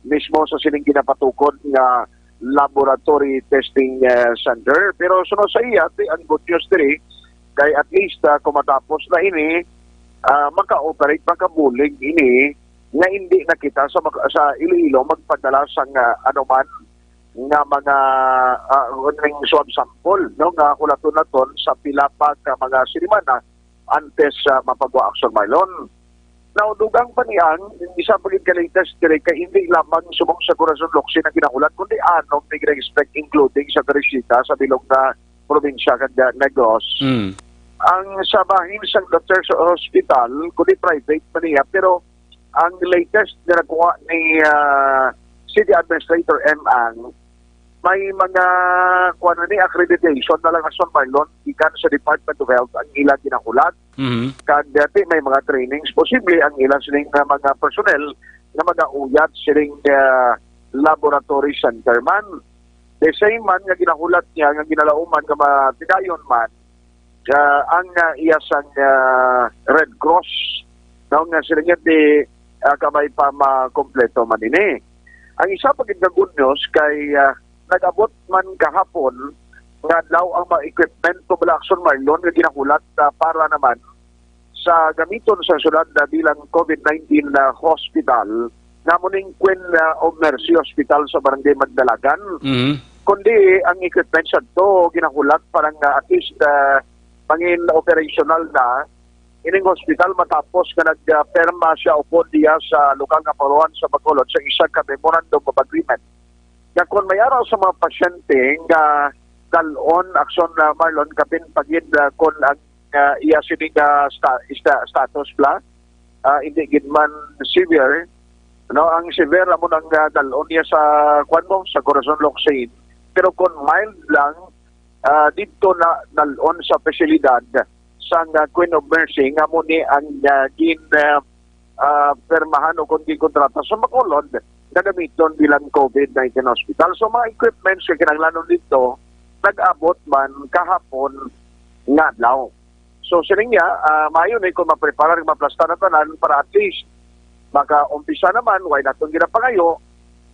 mismo sa sining ginapatukod nga laboratory testing, eh, center. Pero sunod sa iya, ti, ang good news diri, kay at least, ah, kung matapos na ini, ah, maka-operate, makabulig ini, nga hindi na kita sa mag-, sa Iloilo magpadala sang, ah, anuman nga mga, ah, ning swab sample, no, nga hulaton naton sa pila pa ka mga sinimana antes, ah, mapagwa, Action Marlon. Now, dugang pa ni Ang, isa pa gid ka latest diri kay hindi lamang subong sa Corazon Locsin ang ginahulat, kundi anom ni gina-expect, including sa Teresita, sa bilog nga probinsya kag Negros. Mm. Ang sa bahin sang Doctors Hospital, kundi private man niya, pero ang latest nga nakuha ni, ah, City Administrator M. Ang, may mga, kuwan na ni, accreditation na lang, Action Marlon, gikan sa Department of Health ang ila ginahulat. Mhm. Kag dati may mga trainings, posible ang ila sining nga mga personnel nga magauyat sining, ah, laboratory center man. The same man nga ginahulat niya, nga ginalauman nga matigayon man, ah, ang, ah, iya sang, ah, Red Cross, no, nga sila nga di, ah, kabay pa makompleto man ini. Ang isa pa gid nga good news kay, ah, nag-abot man kahapon nga adlaw ang mga equipment o bala, Action Marlon, nga ginahulat, ah, para naman sa gamiton sa syudad na bilang covid nineteen na hospital, nga mo ning Queen, ah, of Mercy Hospital sa Barangay Magdalagan. Mhm. Kundi ang equipment sadto ginahulat para nga at least, ah, mangin operational na ining hospital matapos nga nagperma siya upod diya sa lokal nga pamahalaan sa Bacolod sa isa ka memorandum of agreement. Nga kon may ara sa mga pasyente nga dal-on, Action, ah, Marlon, kapin pa gid, ah, kon ang, ah, iya sini nga sta-, sta-, status bala, ah, hindi gid man severe, no? Ang severe amo nang, ah, dal-on niya sa, kuwan mo, sa Corazon Locsin. Pero kung mild lang, ah, didto na dal-on sa pasilidad sang, ah, Queen of Mercy, nga mo ni ang, ah, gin, ah, ah, pirmahan o kung ginkontrata sa Bacolod nga gamiton bilang COVID nineteen hospital. So, mga equipments nga kinahanglanon dito, nag-abot man kahapon nga adlaw. So, sining niya, ah, maayo ni kung mapreparar, maplasta na tanan para at least makaumpisa naman, way naton ginapangayo,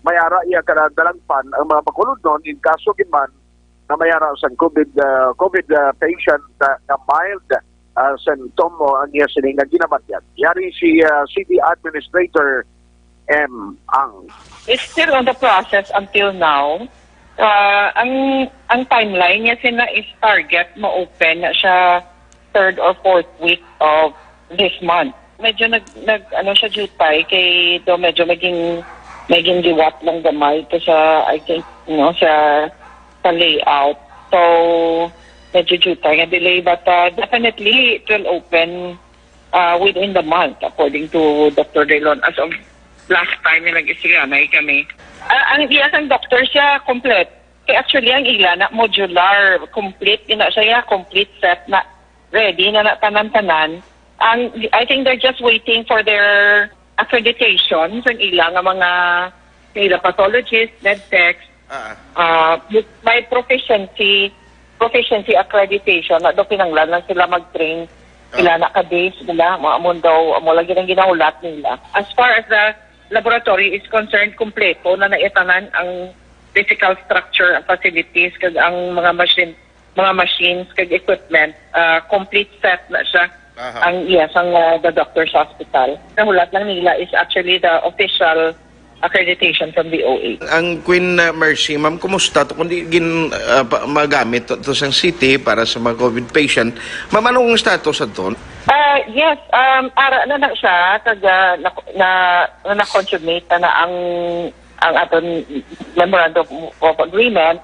may ara iya kadalagpan ang mga Bacolodnon in kaso gid man nga may ara sang COVID, ah, COVID, ah, patient, ah, nga mild, ah, symptom o ang iya sini nga ginabanyan. Yari si, ah, City Administrator M. Ang. It's still on the process until now. Ah, ang, ang timeline niya sina is target ma-open na siya third or fourth week of this month. Medyo nag, nag, ano siya, jutay kay do medyo maging, maging liwat lang gamay to sa, I think, no, sa, sa layout. So, medyo jutay nga delay, but, ah, definitely it will open, ah, within the month, according to Doctor Delon, as of last time nga nag-istoryanay kami. Ah, ang iya sang doctor siya, complete. Kay actually, ang ila na modular, complete na siya, complete set na, ready na na tanan-tanan. Ang, I think they're just waiting for their accreditation sa ila nga mga, sa ila pathologist, medtech, Ah. ah, may proficiency, proficiency accreditation na do kinanglan lang sila mag-train. Ah. Sila na ka-base nila, mo, amo daw, amo lagi ang ginahulat nila. As far as the laboratory is concerned, kompleto na naitanan ang physical structure, ang facilities, kag ang mga machine, mga machines, kag equipment, ah, complete set na siya. Aha. Ang iya sang, ah, the doctor's hospital. Nahulat lang nila is actually the official accreditation from the O A. Ang Queen, uh, Mercy, ma'am, kumusta to? Kundi gin, uh, pa, magamit to, to sang city para sa mga COVID patient. Ma'am, anong status ato? Ah, yes, um, ara na na siya, kag, ah, na, na, na, na-consummate na, na ang, ang aton memorandum of agreement.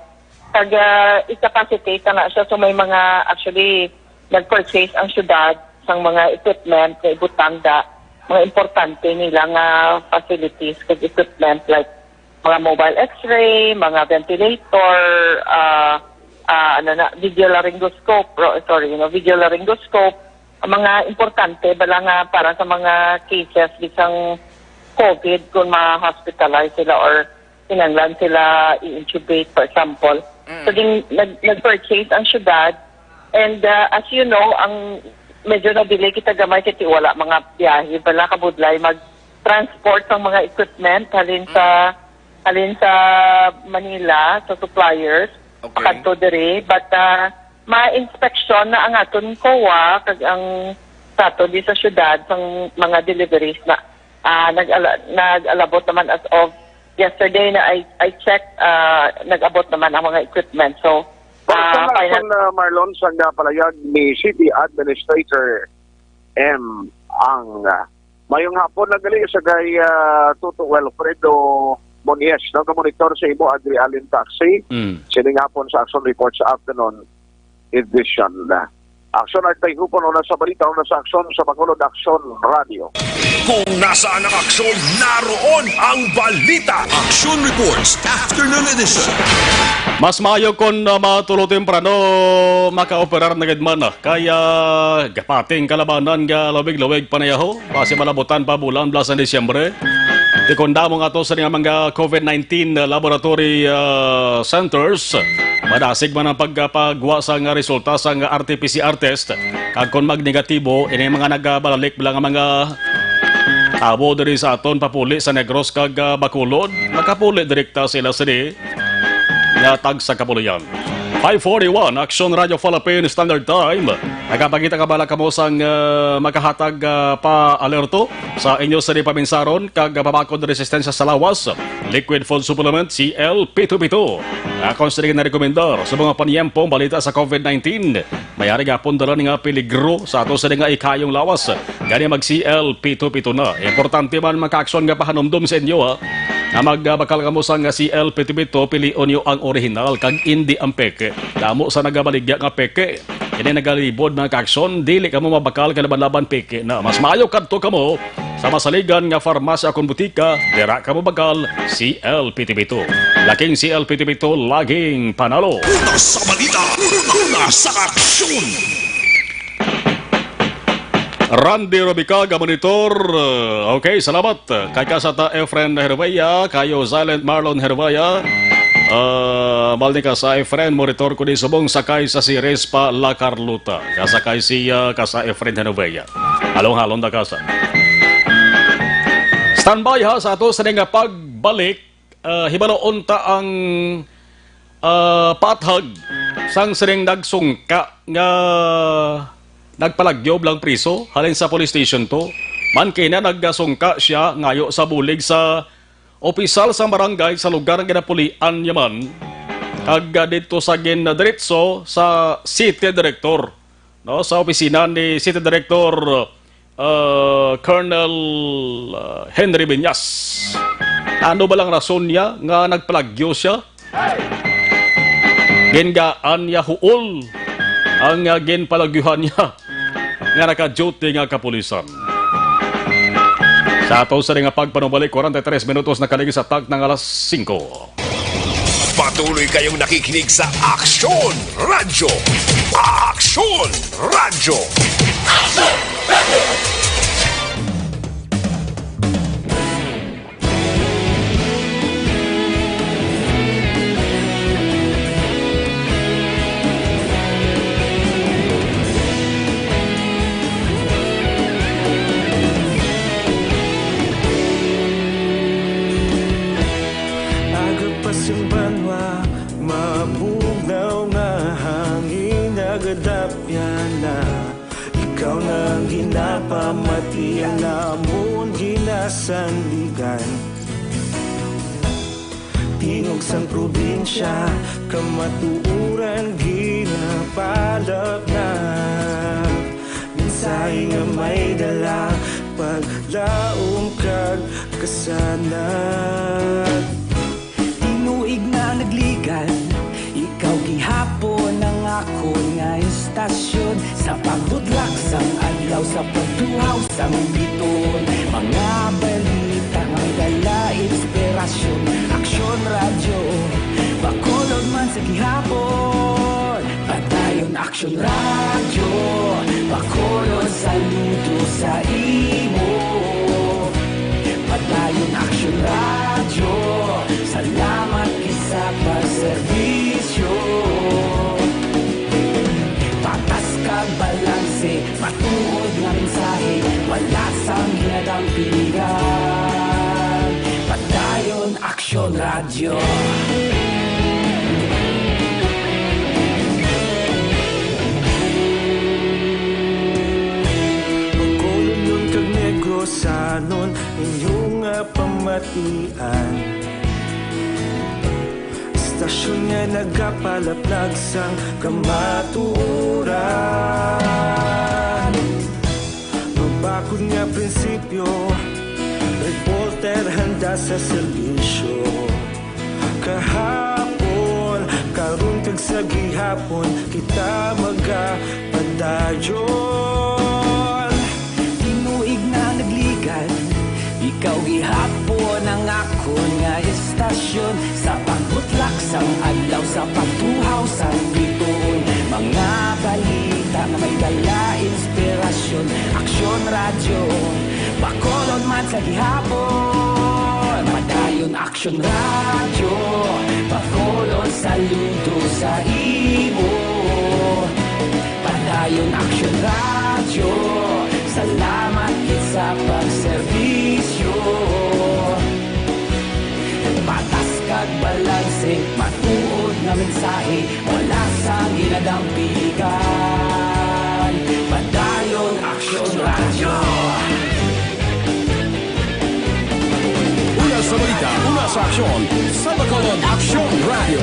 Kag, ah, i-capacitate na na siya. So, may mga, actually, nag-purchase ang syudad sang mga equipment nga ibutang da, mga importante nila nga facilities kag equipment like mga mobile X-ray, mga ventilator, ah, ah, ano na, video laryngoscope, ro-, sorry, you know, video laryngoscope, ang mga importante bala nga para sa mga cases bisang COVID kung ma-hospitalize sila or kinahanglan sila i-intubate, for example. Mm. So, din, nag-, nag-purchase ang syudad. And, uh, as you know, ang medyo na-delay kita gamay kasi wala mga biyahe, wala kabudlay mag-transport ng mga equipment halin sa, Mm. halin sa Manila, sa suppliers, Okay. pakadto diri. But, uh, ma-inspection na ang aton COA, kag ang sa aton di sa syudad, sang mga deliveries na, ah, nag-ala-, nag-alabot naman as of yesterday na I, I checked, ah, nag-abot naman ang mga equipment. So, Pero ah, sa final action, ah, Marlon, sa nga palayag ni City Administrator M. Ang, ah, mayong hapon na gali sa kay, ah, Toto Wilfredo Monies, no, nga monitor sa imo, Adri Allen Taxi. Mm. Sining hapon sa Action Report sa afternoon edition. Action Artay Hupon, una sa balita, una sa aksyon, sa Bacolod Aksyon Radio. Kung nasaan ang aksyon, naroon ang balita. Action Reports, Afternoon Edition. Mas maayo kon, ah, matulo temprano, makaoperar na gid man, ah. Kaya gapating kalabanan nga lawig-lawig panayaho, basi malabutan pa bulan blas sa Disyembre. Tikon damo nga to sa mga COVID nineteen laboratory, ah, centers. Madasig man ang pagpagwa sa nga resulta sa nga R T P C R test. Kag kon magnegatibo, ini mga nagabalik lang ang mga tawo diri sa aton papuli sa Negros kag, ah, Bacolod, makapuli direkta sila sini nga tagsa kapulian. Five forty-one, Action Radio Philippine Standard Time. Nagapakita ka bala kamo sang, ah, makahatag, ah, pa alerto sa inyo sa di paminsaron kag pabakod resistensya sa lawas, liquid food supplement C L pito pito. Akon sila ginarekomendar sa mga panyempong balita sa COVID nineteen. Mayari gapon dala nga peligro sa ato sa nga ikayong lawas. Gani mag C L pito pito na. Importante man makaaksyon nga pahanumdom sa inyo, ha. Nga magbakal kamo sang C L pito pito, pilion niyo ang orihinal kag indi ang peke. Damo sa nagabaligya nga peke. Kini nagalibod mga kaaksyon, dili kamo mabakal kalaban-laban peke na. Mas maayo kadto kamo sa masaligan nga farmasya kon butika, dira kamo bakal C L pito pito. Laking C L pito pito, laging panalo. Una sa balita, una sa aksyon. Randy Robicaga, monitor. Okay, salamat. Kay kasa ta Efren Hervea, kayo Silent Marlon Hervea. Ah, mal ni kasa Efren, monitor ko di subong sakay sa Ceres pa La Carlota. Kasakay siya kasa Efren Hervea. Halong-halong na kasa. Standby ha sa ato sa nga pagbalik. Ah, hibaloon ta ang, ah, paathag sang sining nagsungka nga nagpalagyob lang priso halin sa Police Station two. Man kina nagasungka siya ngayo sa bulig sa opisal sang barangay sa lugar nga ginapulian niya man, kag, ah, didto sa gindiretso sa city director, no, sa opisina ni City Director, uh, Colonel, uh, Henry Viñas. Ano ba lang rason niya nga nagpalagyo siya? Gingaan niya huol ang, uh, ginpalagyuhan niya nga naka-duty nga kapulisan. Sa ato sa nga pagpanumbalik, forty-three minutos na kaling sa tag ng alas singko. Patuloy kayong nakikinig sa Aksyon Radyo. Aksyon Radyo. Aga pa sing banwa, mabugnaw nga hangin, nagadapyan na. Ikaw na ang ginapamatian namon, ginasandigan. Tingog sang probinsya, kamatuoran ginapalapnap. Mensahe nga may dala, paglaom kag kasanag. Tinuig na nagligad, ikaw gihapon ang akon nga istasyon. Sa pagbutlak sang adlaw, sa pagtuhaw sang biton, mga balita nga may dala inspirasyon. Aksyon Radyo, Bacolod man sa gihapon. Padayon Aksyon Radyo, Bacolod, saludo sa imo. Padayon Aksyon Radyo, salamat gid sa pagserbisyo. Patas kag balanse, matuod nga mensahe, wala sang ginadampigan. Padayon Aksyon Radyo. Bacolod kag Negrosanon, inyo nga pamatian. Istasyon nga nagapalaplag sang kamatuoran. Mabakod nga prinsipyo, reporter handa sa serbisyo. Kahapon, karon kag sa gihapon, kita magapadayon. Tinuig na nagligad, ikaw gihapon ang akon nga istasyon. Sa pagbutlak sang adlaw, sa pagtuhaw sang bituon, mga balita nga may dala inspirasyon. Aksyon Radyo, Bacolod man sa gihapon. Padayon Aksyon Radyo, Bacolod, saludo sa imo. Padayon Aksyon Radyo, salamat gid sa pagserbisyo. Patas kag balanse, matuod nga mensahe, wala sang ginadampigan. Padayon Aksyon Radyo. Una sa balita, una sa aksyon, sa Bacolod Aksyon Radyo.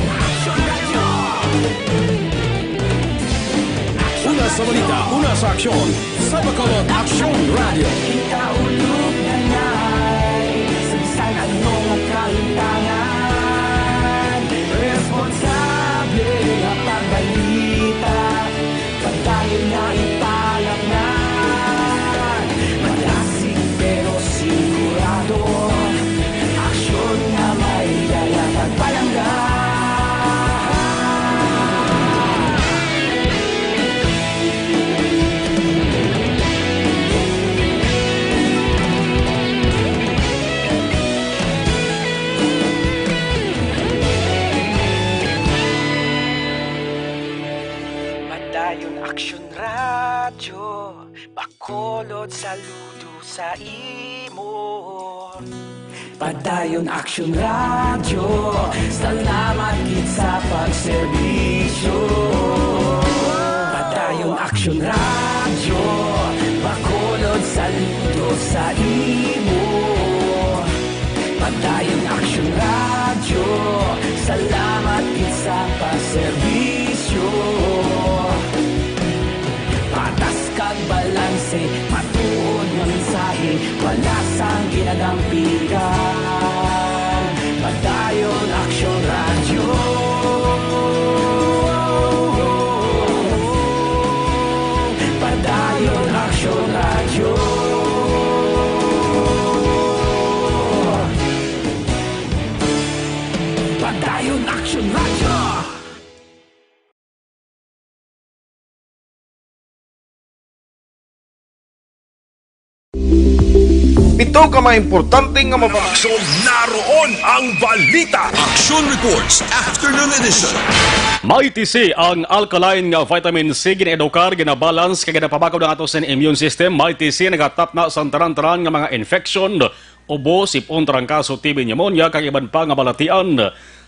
Una sa balita, una sa aksyon, sa Bacolod Aksyon Radyo. Kita ulog na nay, sa bisan ano nga kahintangan, responsable nga pagbalita. Padayon nga ipalapngan, malasig pero sigurado. Aksyon nga may dala kag palangga. Saludo sa imo. Padayon Action Radio, salamat gid sa pagserbisyo. Padayon Action Radio, Bacolod, saludo sa imo. Padayon Action Radio, salamat gid sa pagserbisyo. Patas kag balanse, matuod nga mensahe, wala sang ginadampigan. Padayon Action Radio. Padayon Action Radio. Padayon Action Radio. Pito ka mga importante nga mabalaksol, naroon ang balita. Action Reports, Afternoon Edition. Mighty C ang alkaline nga vitamin C, gina-edukar, gina-balance, kag ginapabago ang ato sa immune system. Mighty C nagatapna sa tanan-tanan nga mga infection, ubo, sipon, trangkaso, T B, pneumonia, kag iban pa nga balatian.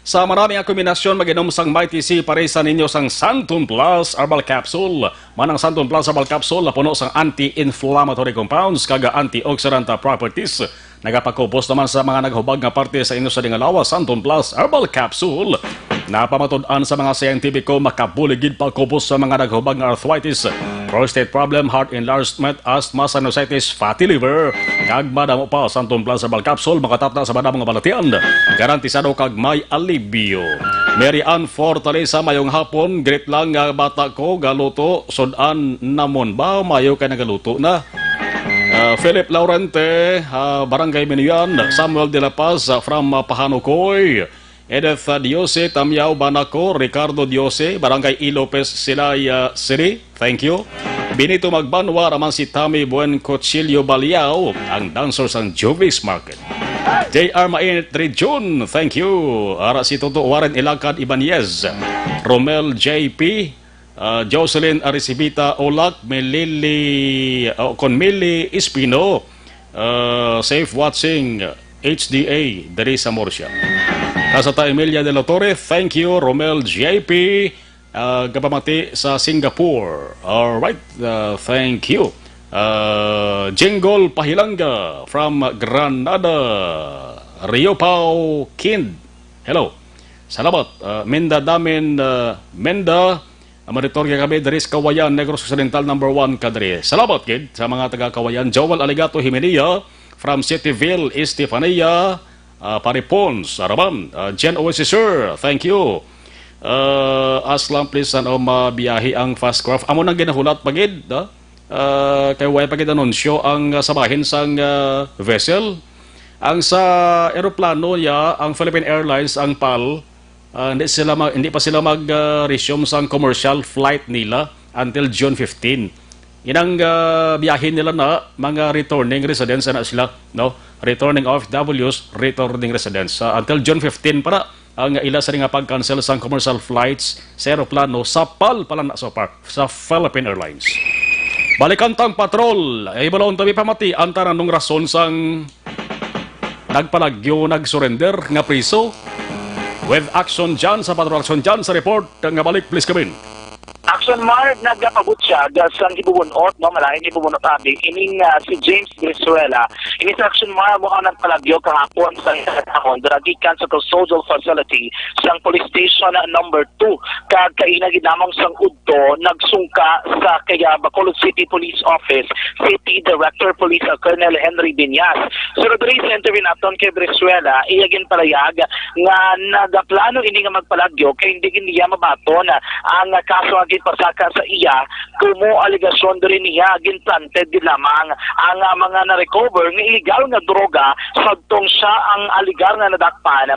Sa marami nga kombinasyon, mag-inom sang Mighty C, parisa ninyo sang Santon Plus Herbal Capsule. Man ang Santon Plus Herbal Capsule napuno sang anti-inflammatory compounds kag antioxidant properties. Nagapakubos naman sa mga naghubag nga parte sa inyo sa dingalawa, Santon Plus Herbal Capsule. Napamatud-an sa mga siyentipiko, makabulig gid pakubos sa mga naghubag nga arthritis, prostate problem, heart enlargement, asthma, sinusitis, fatty liver, kag madamo pa. Santon Plus Herbal Capsule makatapna sa madamo nga balatian. Garantisado kag may alibyo. Mary Ann Fortaleza, mayong hapon. Greet lang nga bata ko, galuto, sud-an namon ba? Mayo kay nagaluto na. Ah, Philip Laurente, ah, Barangay Minuyan, Samuel de la Paz, ah, from, ah, Pahanukoy. Edith, ah, Diose, Tamyaw, Banaco, Ricardo Diose, Barangay E. Lopez, Silay, ah, City. Thank you. Benito Magbanwa, raman si Tammy Buen Cuchillo Baliao, ang dancer sang Juvis Market. J R Mainit Region, thank you. Ara si Toto Warren Ilacad Ibanez, Romel J P, ah, Jocelyn Aricibita Olak, Melili, oh, kon Mili Espino, ah, safe watching, H D A, diri sa Murcia. Kasata Emilia de la Torre, thank you. Romel J P, ah, gapamati sa Singapore. Alright, ah, thank you. Ah, Jingle Pahilanga from Granada, Rio Pao Kind. Hello. Salamat. Ah, Minda Damin, ah, Minda, ah, monitor ka kami diri sa Kawayan, Negros Occidental, number one ka diri. Salamat gid sa mga taga Kawayan. Joel Aligato Himenea from Cityville, Estefania, ah, Paripon, Saraban. Ah, Jen Oasis, sir, thank you. Ah, ask lang please, ano, mabiyahe ang Fastcraft. Amo nang ginahulat pa gid, no? Ah, kay way pa gid anunsyo ang, ah, sa bahin sang, ah, vessel. Ang sa eroplano niya, ang Philippine Airlines, ang pal, ah, hindi sila ma-, hindi pa sila mag, ah, resume sang commercial flight nila until June fifteen. Inang, ah, biyahe nila na mga returning residents na sila, no? Returning O F Ws, returning residents. Ah, until June fifteen pa na ang ila sa nga pag-cancel sang commercial flights sa eroplano sa pal pala na so far, sa Philippine Airlines. Balikan tang patrol, ay balon tabi pamati ang taranong rason sang nagpalagyo, nag-surrender nga priso. With Action Jan sa Patrol Action Jan sa report nga balik, please come in. Action Marv, nagapabutyag sang gibubun-ot, no, malain gibubun-ot abi ining, ah, si James Brizuela. Ini si Action Marv mo ang nagpalagyo kahapon sa isa ka dahon, dira gikan sa custodial facility sang Police Station Number Two, kag kaina gid lamang sang udto nagsungka sa kaya Bacolod City Police Office City Director Police, ah, Colonel Henry Binyas. Pero diri sa interview naton kay Brizuela, iya ginpalayag nga nagaplano ini nga magpalagyo kay hindi gid niya mabaton ang kaso nga ginpasaka sa iya, kumo alegasyon diri niya ginplanted gid lamang ang, ah, mga na-recover nga illegal nga droga, sadtong siya ang alegar nga nadakpan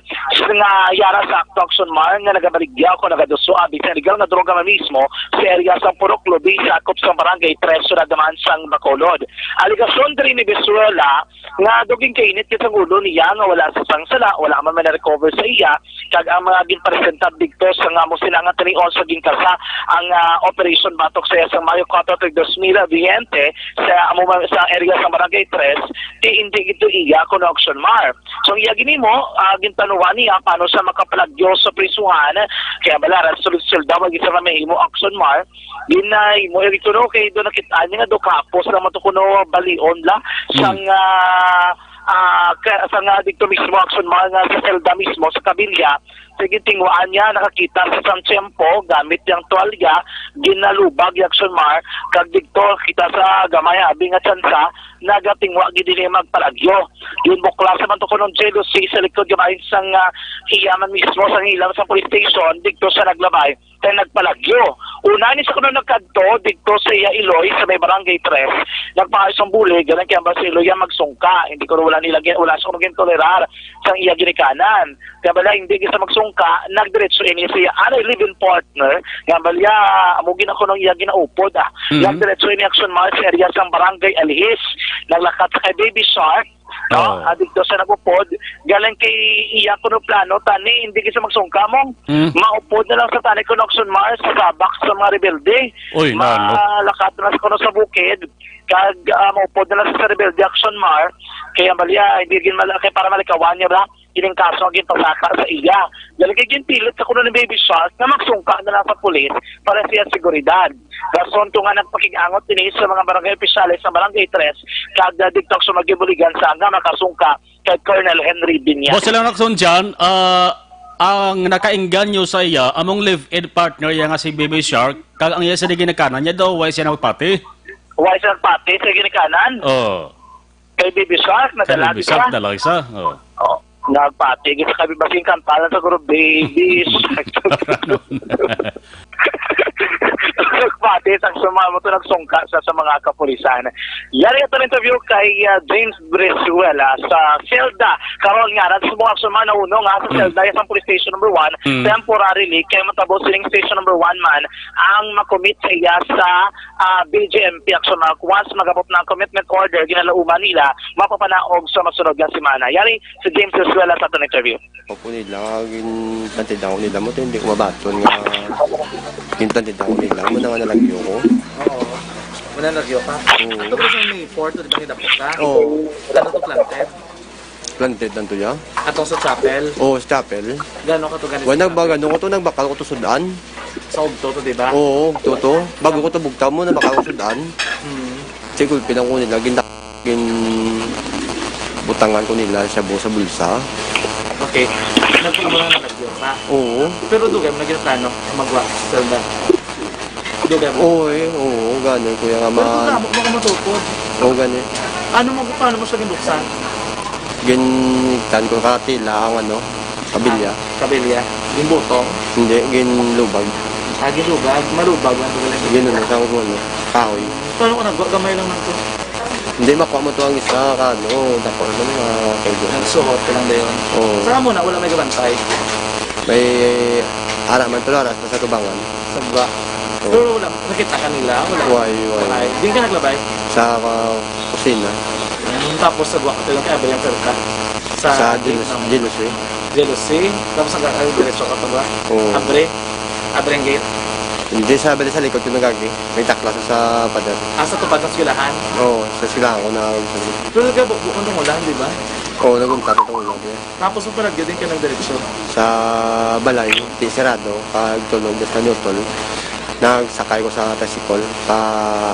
nga yara sa akto, Action Marv, nga nagabaligya o nagaduso abi sa illegal nga droga man mismo sa area sa Purok Lubi, sakop sa Barangay Tres, Syudad naman sang Bacolod. Alegasyon diri ni Brizuela nga daw ginkainit gid sang ulo niya nga wala sa sang sala, wala man may na-recover sa iya, kag ang mga ginpresenta didto sa nga mo sila nga tinion sa ginkasa ang, ah, ah, operation batok sa iya sang Mayo kuwatro tuig dos mil bente sa amo man sa area sa Barangay Tres, ti indi gid to iya kuno Action Mar. So ang iya ginimo, ah, gintanuan niya paano siya makapalagyo sa prisuhan, kay ang bala, sulod-sulod daw, wala gid sa mahimo Action Mar, ginahimo iya kuno kay do nakit-an niya nga do kapos lang man to kuno balion la, Mm. sang, ah, ah, ka-, sang, ah, dito mismo Action Mar nga sa selda mismo sa kabilya, sa gintinguhaan niya, nakakita sa sang tiyempo gamit yang tuwalya, ginalubag ni Action Mar, kag didto kita sa gamay abi nga tsansa, nagatingwa gid ini magpalagyo. Ginbuklas naman to kuno ang jealousy sa likod gamay sang, ah, iya man mismo, sang ila sa police station, didto sa naglabay, kay nagpalagyo. Una ni sa kuno nagkadto didto sa iya iloy sa may Barangay Tres, nagpaayos ang bulig, galing kay ang Basilio iya magsungka. Hindi ko wala nila gin-, wala sa kuno gintolerar sang iya ginikanan. Kaya bala, hindi kita magsungka, nagdiretso ini siya, anay live-in partner, nga balya, amo gina kuno iya ginaupod, ah. Mhm. Nagdiretso ini Action Mar sa area sang Barangay Alihis, naglakat sa kay Baby Shark, no? Oh. Ah, dito sa nagupod, galing kay iya kuno plano, tani, hindi kita magsungka mo. Mm. Maupod na lang sa tani kuno Action Mar, sa sabak sa mga rebelde. Uy, nano. Malakat na sa kuno sa bukid, kag, ah, maupod na lang sa rebelde Action Mar, kaya balya, hindi gid malaki para malikawan niya ba? Kining kaso ang ginpasaka sa iya. Dahil kay ginpilit sa kuno ni Baby Shark nga magsungka na lang sa pulis para sa iyang seguridad. Rason to nga nagpakig-angot ini sa mga barangay opisyales sa Barangay Tres kag, ah, didto sa magibuligan sa nga makasungka kay Colonel Henry Binya. Boss, ilang rason dyan, ah, ang nakaengganyo sa iya, among live-in partner iya nga si Baby Shark, kag ang iya sa ginikanan niya daw, why siya nagpati? Why siya nagpati sa ginikanan? Oh. Kay Baby Shark, Kay nadala Baby di Shark, ba? Dala isa. Oh. Oh, nagpati gid sa kami, basin kantalan sa guro, Baby Shark. Nagpati sa sumama to, nagsungka sa, sa mga kapulisan. Yari ito interview kay, ah, James Brizuela sa Zelda. Karon nga, nato sa mga sumama na uno nga sa Mm. Zelda, sa police station number one, Mm. temporarily, kay matabo sining station number one man ang makomit sa iya sa, ah, B J M P Action Mar. Once magabot na ang commitment order, ginalauman nila, mapapanaog sa masunod nga semana. Yari, si James Brizuela sa aton interview. Opo nila, ginpantid ako nila mo, to hindi ko mabaton nga ginpantid ako nila mo, nang nalagyo ko. Oo. Wala nalagyo ka? Oo. Ato ba sa May four to, di ba, nidapot ka? Oo. Ano to, planted? Planted lang to, ya? Atong sa chapel? Oo, sa chapel. Gano ka to ganit Wala sa nagbaga, chapel? Nung ko to, nagbakal ko to sudan. Sa ugto to, di ba? Oo, to, to. Bago ko to bugtaw mo, nabakal ko sudan. Hmm. Siguro, pinangunin lagi na Gin-, butangan ko nila sa bu-, sa bulsa. Okay. Nagpamura na nagpamura pa? Oo. Pero dugay mo na ginaplano magwa sa selda? Dugay mo? Oo, eh. Oo, gani, kuya, nga Pero ma- kung tabok mo kung matukod? Oo, gani. Ano mo, paano mo siya ginbuksan? Gintan ko katila ang ano, kabilya. Kabilya? Yung butong? Hindi, ginlubag. Ah, ginlubag? Malubag lang pala. Ginano, sa ano, kahoy. Paano ko nagwa? Gamay lang nagto. Hindi, makuha mo to ang isa, ka, ano, dako naman, mga kaibigan. Nagsuot ka lang dayon. Oo. Saan mo na? Wala may gabantay? May, ara man, pero ara sa tubangan. Sa ba? Oo. Pero wala, nakita ka nila? Wala. Why, why? Ay, di ka naglabay? Sa, uh, kusina. Mm, tapos sa buwak, ito lang kay Abrihan Perka? Sa Sa gate Jealous-, ng Jealousy. Jealousy? Tapos ang, ang diretso ka pa ba? Oo. Abre? Abre ang gate? Hindi, sa, sa likod ko nagagi. May taklas sa pader. Ah, sa tupad ng eskwelahan? Oo, sa eskwelahan ko na. Pero nagkabubo ka ng ulan, di ba? Oo, nagumtat itong ulan, eh. Tapos mo pala, din ka nagdiretso? Sa balay, di sarado, pag tulog, basta neutral. Nagsakay ko sa tricycle, pa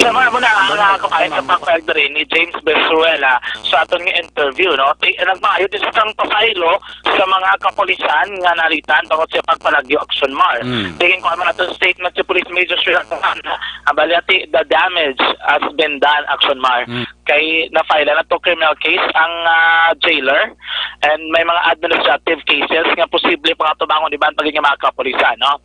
Tama mo na, ang mga kapalit sa pagpayag diri ni James Bersuela sa aton nga interview, no? Ti-, nagmaayo din sa sang pasaylo sa mga kapulisan nga nalitan tungod sa pagpalagyo Action Mar. Mm. Tingin ko naman ato statement si Police Major Sherald Tahan, ang balyati, the damage has been done, Action Mar. Mm. Kay na-file na to criminal case ang, ah, jailer, and may mga administrative cases nga posible pa nga tubangon iban pa gid nga mga kapulisan, no?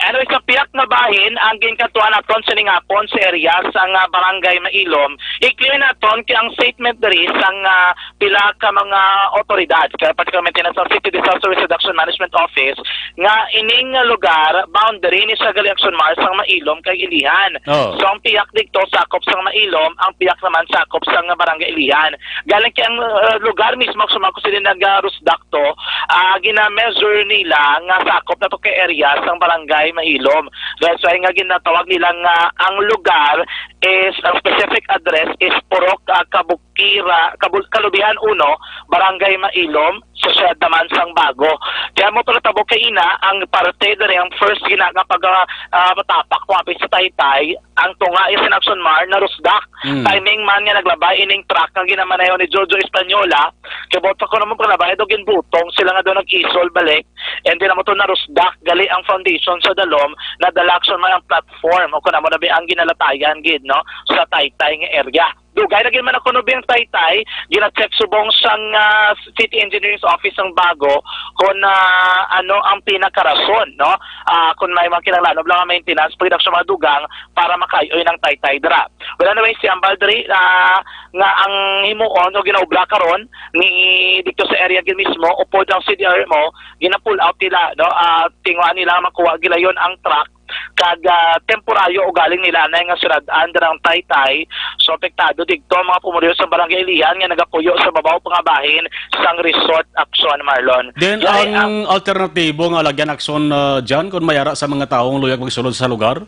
Anyway, sa piyak nga bahin, ang ginkatuan naton sining hapon sa area sa nga Barangay Mailom, i-clear naton kay ang statement diri sa nga pila ka mga otoridad, kaya particularmente na sa City Disaster Risk Reduction Management Office, nga ining lugar, boundary ni siya gali Action Mar sang Mailom kag Ilihan. Oh. So, ang piyak dito sakop sang Mailom, ang piyak naman sakop sa nga barangay Ilihan. Galing kay ang, uh, lugar mismo sa mga kusina nagarusdak to, ah, gina-measure nila nga sakop na to kay area sang barangay Mailom. That's why nga ginatawag nila nga ang lugar is, ang specific address is Purok, ah, Kabukira, Kabul-, Kalubihan uno, Barangay Mailom, sa siyudad naman sang Bago. Kaya mo pala tabo kaina ang parte diri ang first gina nga pag, ah, ah, matapak mo apit sa Taytay, ang tunga is in action mar narusdak. Mm. Timing man nga naglabay ining truck nga ginamanayo ni Jojo Española, kay bot pa ko naman paglabahay daw ginbutong sila nga daw nag-isol balik, and then amo to narusdak gali ang foundation sa dalom, nadala action mar ang platform o kun amo na ba ang ginalatayan gid, no, sa Taytay nga area. Dugay na gid man ako no biyang Taytay, gina-check subong sang, ah, City Engineering Office sang Bago kung, ah, ano ang pinakarason, no? Ah, kung may mga kinahanglan lang nga maintenance, pwede sa mga dugang para makayoy ng Taytay dira. Well, anyway, si Ambal diri, ah, nga ang himuon o ginaobra karon ni dito sa area gid mismo, upod ang C D R M O, gina-pull out nila, no? Ah, tinguhaan nila makuha gilayon ang truck kag, ah, temporaryo ugaling nila anay nga sirad-an dira ang Taytay. So, apektado digto ang mga pumuluyo sa Barangay Ilihan nga nagapuyo sa babaw pangabahin sang resort action, Marlon. Then, Yari ang ang alternatibo nga lagyan action, ah, dyan, kung may ara sa mga taong luyag magsulod sa lugar?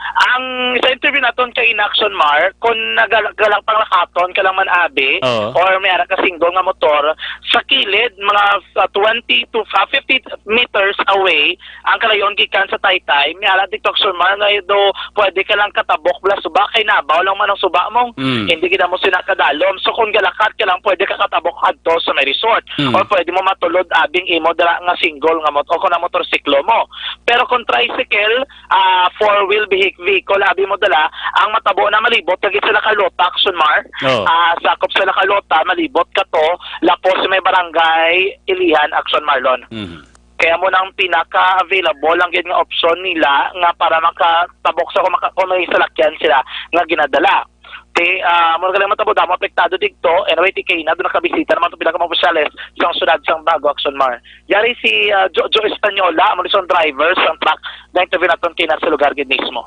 Ang sa interview naton kay Inaction Mar, kung nagala-, galang panglakaton ka lang man, abi, Oo. or may ara ka single nga motor, sa kilid, mga, ah, twenty to, ah, fifty meters away, ang kalayon gikan sa Taytay, may ala dito, Sir Mar, nga do, pwede ka lang katabok, bala suba, kay nabaw lang man ang suba mo. Mm. Hindi gid mo sina kadalom. So, kung galakat ka lang, pwede ka katabok adto sa may resort. Mm. Or pwede mo matulod abing imo dala nga single nga mot-, o kung na motorsiklo mo. Pero kung tricycle, ah, four-wheel vehic-, vehicle, abi mo dala, ang matabo na malibot, kag sila kalota, Sir Mar. Oh. Ah, sakop sila kalota, malibot ka to, lapos sa may barangay Ilihan, Action Marlon. Mhm. Kaya mo nang pinaka-available lang gid nga option nila nga para makatabok sa kung maka-, kung may salakyan sila nga ginadala. Ti, ah, mo galing matabo damo apektado digto. Anyway, ti kay na doon nakabisita naman to pila ka mga opisyales sang syudad sang Bago, Action Mar. Yari si, ah, Jo-, Joe Española, amo ni sang driver sang truck na interview naton kay na sa lugar gid mismo.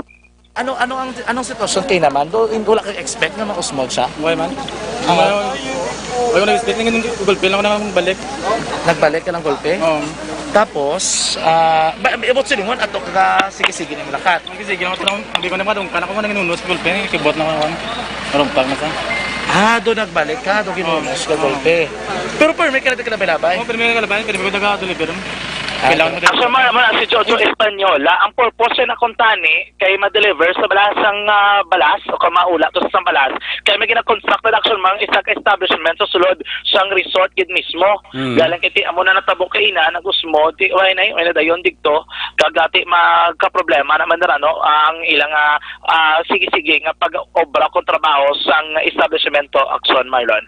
Ano, ano ang, anong sitwasyon kay naman? Do, wala kang expect nga mausmol siya? Wala man. Ah. Wala, wala ko na-expect. Nang gulpe lang ako nang balik. Nagbalik ka ng gulpe? Oo. Tapos, ah, ba, ibot silingon ato ka sige-sige ng lakat. Ang sige, ang tanong, hindi ko na madungkan ako nga nanginunos gulpe, kibot na ako. Marumpak na sa. Ah, do nagbalik ka, do ginunos ka Oo. gulpe. Pero permit ka na di ka labay-labay? Oo, permit ka labay, permit ka taga-deliver. Ah, Kailangan do. mo din. Actually, mara, mara, si Jojo Espanyola, ang purpose siya na kuntani, kay ma-deliver sa balasang, ah, balas o kung maula to sa balas, kay may gina-construct na action mga isa ka establishment sa sulod sang resort gid mismo. Mm. Galing kay ti amo na natabo kay ina nag-usmod ti way na way na dayon digto kagati magkaproblema naman dira, no, ang ilang, ah, ah, sige-sige nga pag-obra kung trabaho sang establishmento, Action Marlon.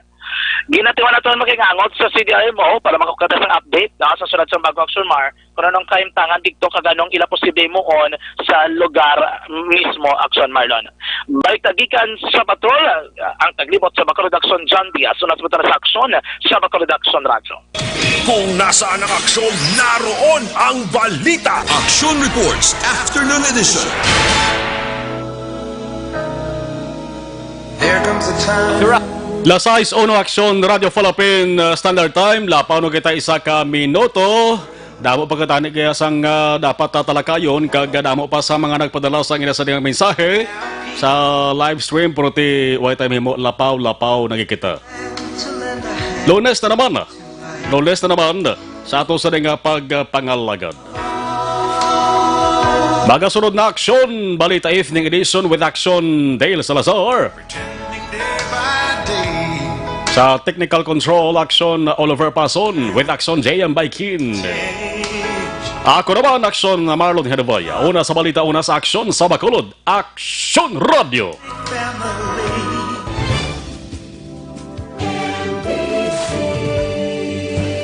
Ginatiwan nato ang makingangot sa C D R M O para makakita sang update, no, sa sunod sang Bago Action Mar, kung anong kaimtangan dito kag anong ila posible himuon sa lugar mismo, Action Marlon. Balik ta gikan sa patrol, ang taglibot sa Bacolod Action, John Diaz, sunod sa Action sa Bacolod Action Radyo. Kung nasaan ang aksyon, naroon ang balita. Action Reports, Afternoon Edition. There comes a time. Las sais uno, Aksyon, Radyo Falapin, uh, Standard Time. Lapaw no kita isa ka minuto. Damo pa katani kaya sang, uh, dapat tatalakayon, kag damo pa sa mga nagpadala sang ila sa dihang mensahe sa live stream, pero ti way time himo, lapaw-lapaw nagikita. Lunes na naman. Lunes na naman sa ato sa nga pagpangalagad. Magasunod na Aksyon, Balita Evening Edition with Aksyon Dale Salazar. Sa technical control, Aksyon Oliver Pason with Aksyon J M Baikin. Ako naman, Aksyon Marlon Hedevaya. Una sa balita, una sa aksyon sa Bacolod. Aksyon Radyo.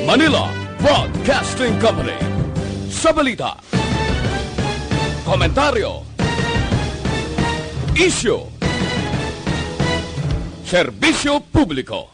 Manila Broadcasting Company. Sa balita, komentaryo, isyu, serbisyo publiko.